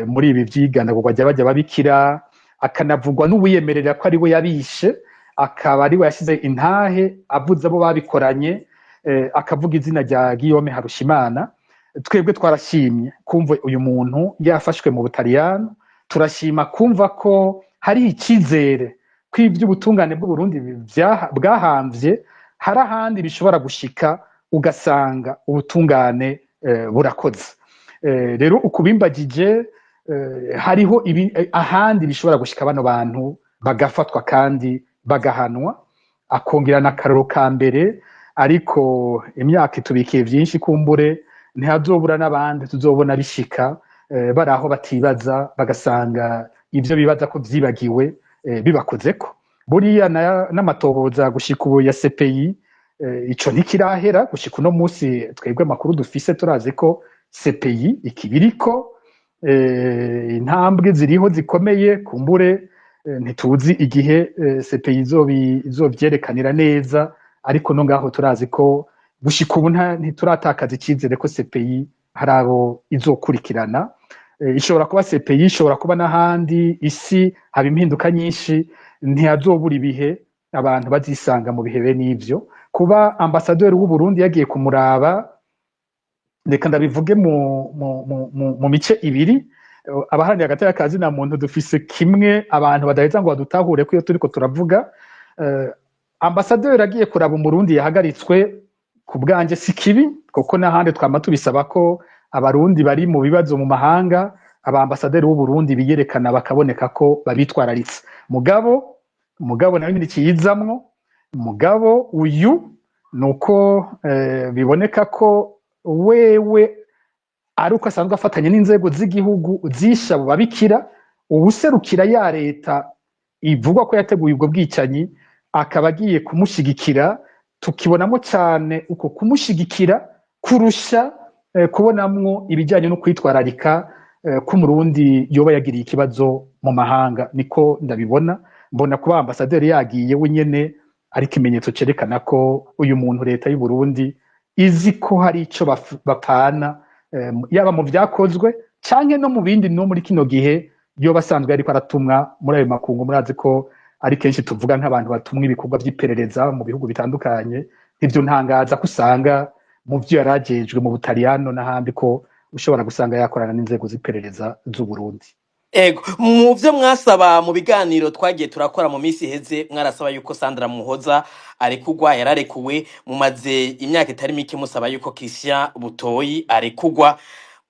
muri ibi vyiganagurwa ry'abajya babikira, akanavugwa n'uwiyemerera ko ari we yabishe, akaba ari we yashyize intahe avuze abo babikoranye, akavuga izina rya Guillaume Harushimana. Twebwe twarashimye kumva uyu muntu yafashwe mu Butaliyano. Turashima kumva ko hari icyizere ko iby'ubutungane bw'Uburundi bwahamvye, hari ahandi bishobora gushika ugasanga ubutungane burakoze. Rero ukubimbagije, hariho ahandi bishobora gushika bano bantu bagafatwa kandi bagahanwa. Akongera n'akaroro ka mbere, ariko imyaka itubikiye byinshi, kumbure ntihazobura n'abandi tuzobona bishika, bari aho batibaza, bagasanga ibyo bibaza ko vyibagiwe bibakozeko. Buriya n'amatohoza gushika ubu ya CPI, ico ntikirahera gushika uno munsi. Twebwe amakuru dufise, turazi ko CPI ikibiriko, intambwe ziriho zikomeye. Kumbure ntituzi igihe CPI izovyerekanira neza, ariko no ngaho turazi ko gushika ubu ntituratakaza icizere ko CPI hari abo izokurikirana. Ishobora kuba CPI, ishobora kuba n'ahandi. Isi haba impinduka nyinshi, ntihazobura ibihe abantu bazisanga mu bihe bene ivyo. Kuba ambasaderi w'u Burundi yagiye kumuraba, reka ndabivuge mu mice ibiri. Abaharanira agateka ka zina muntu dufise kimwe abantu badaheza ngo badutahure ko iyo turiko turavuga. Ambasaderi agiye kuraba Umurundi yahagaritswe, ku bwanje si kibi, kuko n'ahandi twama tubisaba ko Abarundi bari mu bibazo mu mahanga, abambasaderi b'u Burundi biyerekana, bakaboneka ko babitwararitse. Mugabo nawe nyine kiyizamwo, mugabo uyu nuko biboneka ko wewe ari uko asanzwe afatanya n'inzego z'igihugu zisha abo babikira, uwuserukira ya leta ivugwa ko yateguye ubwo bwicanyi akaba agiye kumushigikira, tukibonamo cyane uko kumushigikira kurusha kubonamwo ibijyanye no kwitwararika k'Umurundi yoba yagiriye ikibazo mu mahanga. Niko ndabibona. Mbona kuba ambasaderi yagiye wenyene ari ikimenyetso cerekana ko uyu muntu leta y'u Burundi izi ko hari ico bapfana, yaba mu vyakozwe canke no mu bindi, no muri kino gihe yoba asanzwe ariko aratumwa muri ayo makungu. Murazi ko ari kenshi tuvuga nk'abantu batumwa ibikorwa vy'iperereza mu bihugu bitandukanye, ivyo ntangaza ko usanga mu vyo yarajejwe mu Butaliyano n'ahandi, ko ushobora gusanga yakorana n'inzego z'iperereza z'u Burundi. Ego, mu vyo mwasaba mu biganiro twagiye turakora mu minsi iheze, mwarasaba yuko Sandra Muhoza arekugwa, yararekuwe. Mumaze imyaka itari mike musaba yuko Christian Butoyi arekugwa.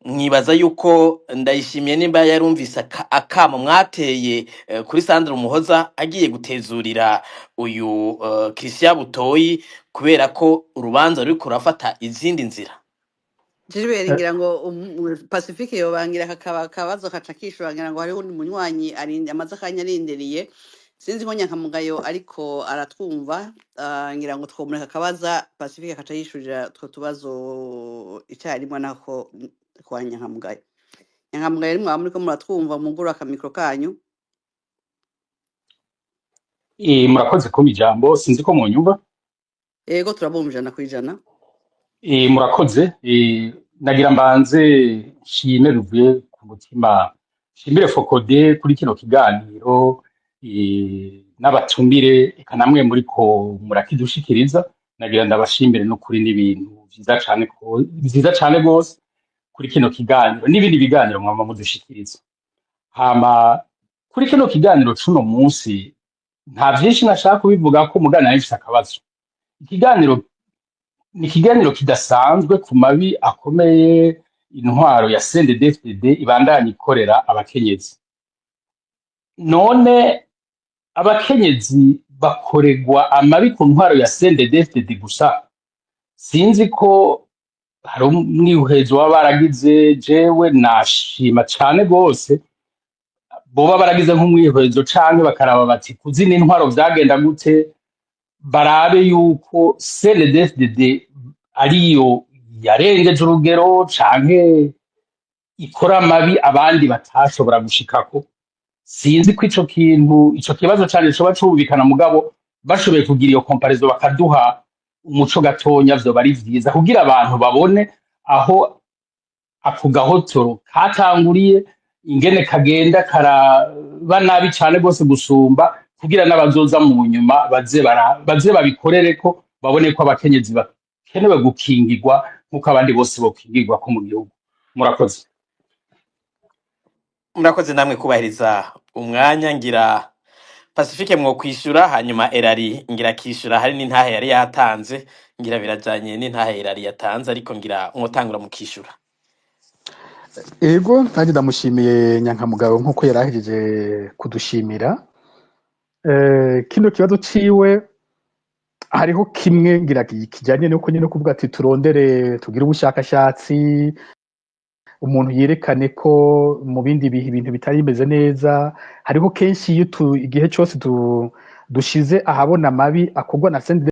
Mwibaza yuko Ndayishimiye nimba yarumvise akamo mwateye kuri Sandra Muhoza, agiye gutezurira uyu Christian Butoyi kubera ko urubanza ruriko rurafata izindi nzira? Gilbert, ngira ngo Pacifique yobangira kakaba akabazo kaca kishura. Ngira ngo hariho undi munywanyi amaze akanya arindiriye, sinzi ko Nyankamugayo ariko aratwumva. Ngira ngo twomureka akabaza, Pacifique akaca yishurira utwo tubazo icyarimwe nako kwa Nyankamugayo. Nyankamugayo, nimwaba muriko muratwumva, mugura akamikro kanyu. Murakoze kumpa ijambo, sinzi ko munyumva. Ego, turabumva 100%. Murakoze. Nagira mbanze nshime bivuye ku mutima, nshimire FOCODE kuri kino kiganiro n'abatumire, eka namwe muriko murakidushikiriza. Nagira ndabashimire no kuri n'ibintu vyiza cane, vyiza cane gose kuri kino kiganiro n'ibindi biganiro mwama mudushikiriza. Hama kuri kino kiganiro cuno munsi nta vyinshi nashaka kubivuga ko mugana nari mfise akabazo. Ikiganiro ni ikiganiro kidasanzwe ku mabi akomeye intwaro ya CNDD-FDD ibandanya ikorera abakenyezi. None abakenyezi bakoregwa amabi ku ntwaro ya CNDD-FDD gusa? Sinzi ko hari umwihwezo baba baragize. Jewe nashima cane gose boba baragize nk'umwihwezo canke bakaraba bati kuzina intwaro vyagenda gute, barabe yuko CNDD-FDD ariyo yarengeje urugero canke ikora amabi abandi batashobora gushikako. Sinzi ko ico kintu, ico kibazo cane coba cumvikana, mugabo bashoboye kugira iyo comparaison bakaduha umuco gatonya, vyoba ari vyiza kugira abantu babone aho ako gahotoro katanguriye, ingene kagenda karaba nabi cane gose gusumba, kugira n'abazoza mu nyuma baze babikorereko, babone ko abakenyezi bakenewe gukingirwa nk'uko abandi bose bokingirwa ko mu gihugu. Murakoze. Murakoze namwe kubahiriza umwanya. Ngira Pacifique mwo kwishura, hanyuma Erari ngira kishura. Hari n'intahe yari yatanze, ngira birajanye n'intahe Erari yatanze, ariko ngira mwotangura mukishura. Ego, nanjye ndamushimiye Nyankamugabo nk'uko yari ahejeje kudushimira. Kino kibazo ciwe hariho kimwe ngira kijanye nuko nyine kuvuga ati turondere tugire ubushakashatsi, umuntu yerekane ko mu bindi bihe ibintu bitari bimeze neza. Hariho kenshi iyo igihe cyose dushize ahabona amabi akorwa na CNDD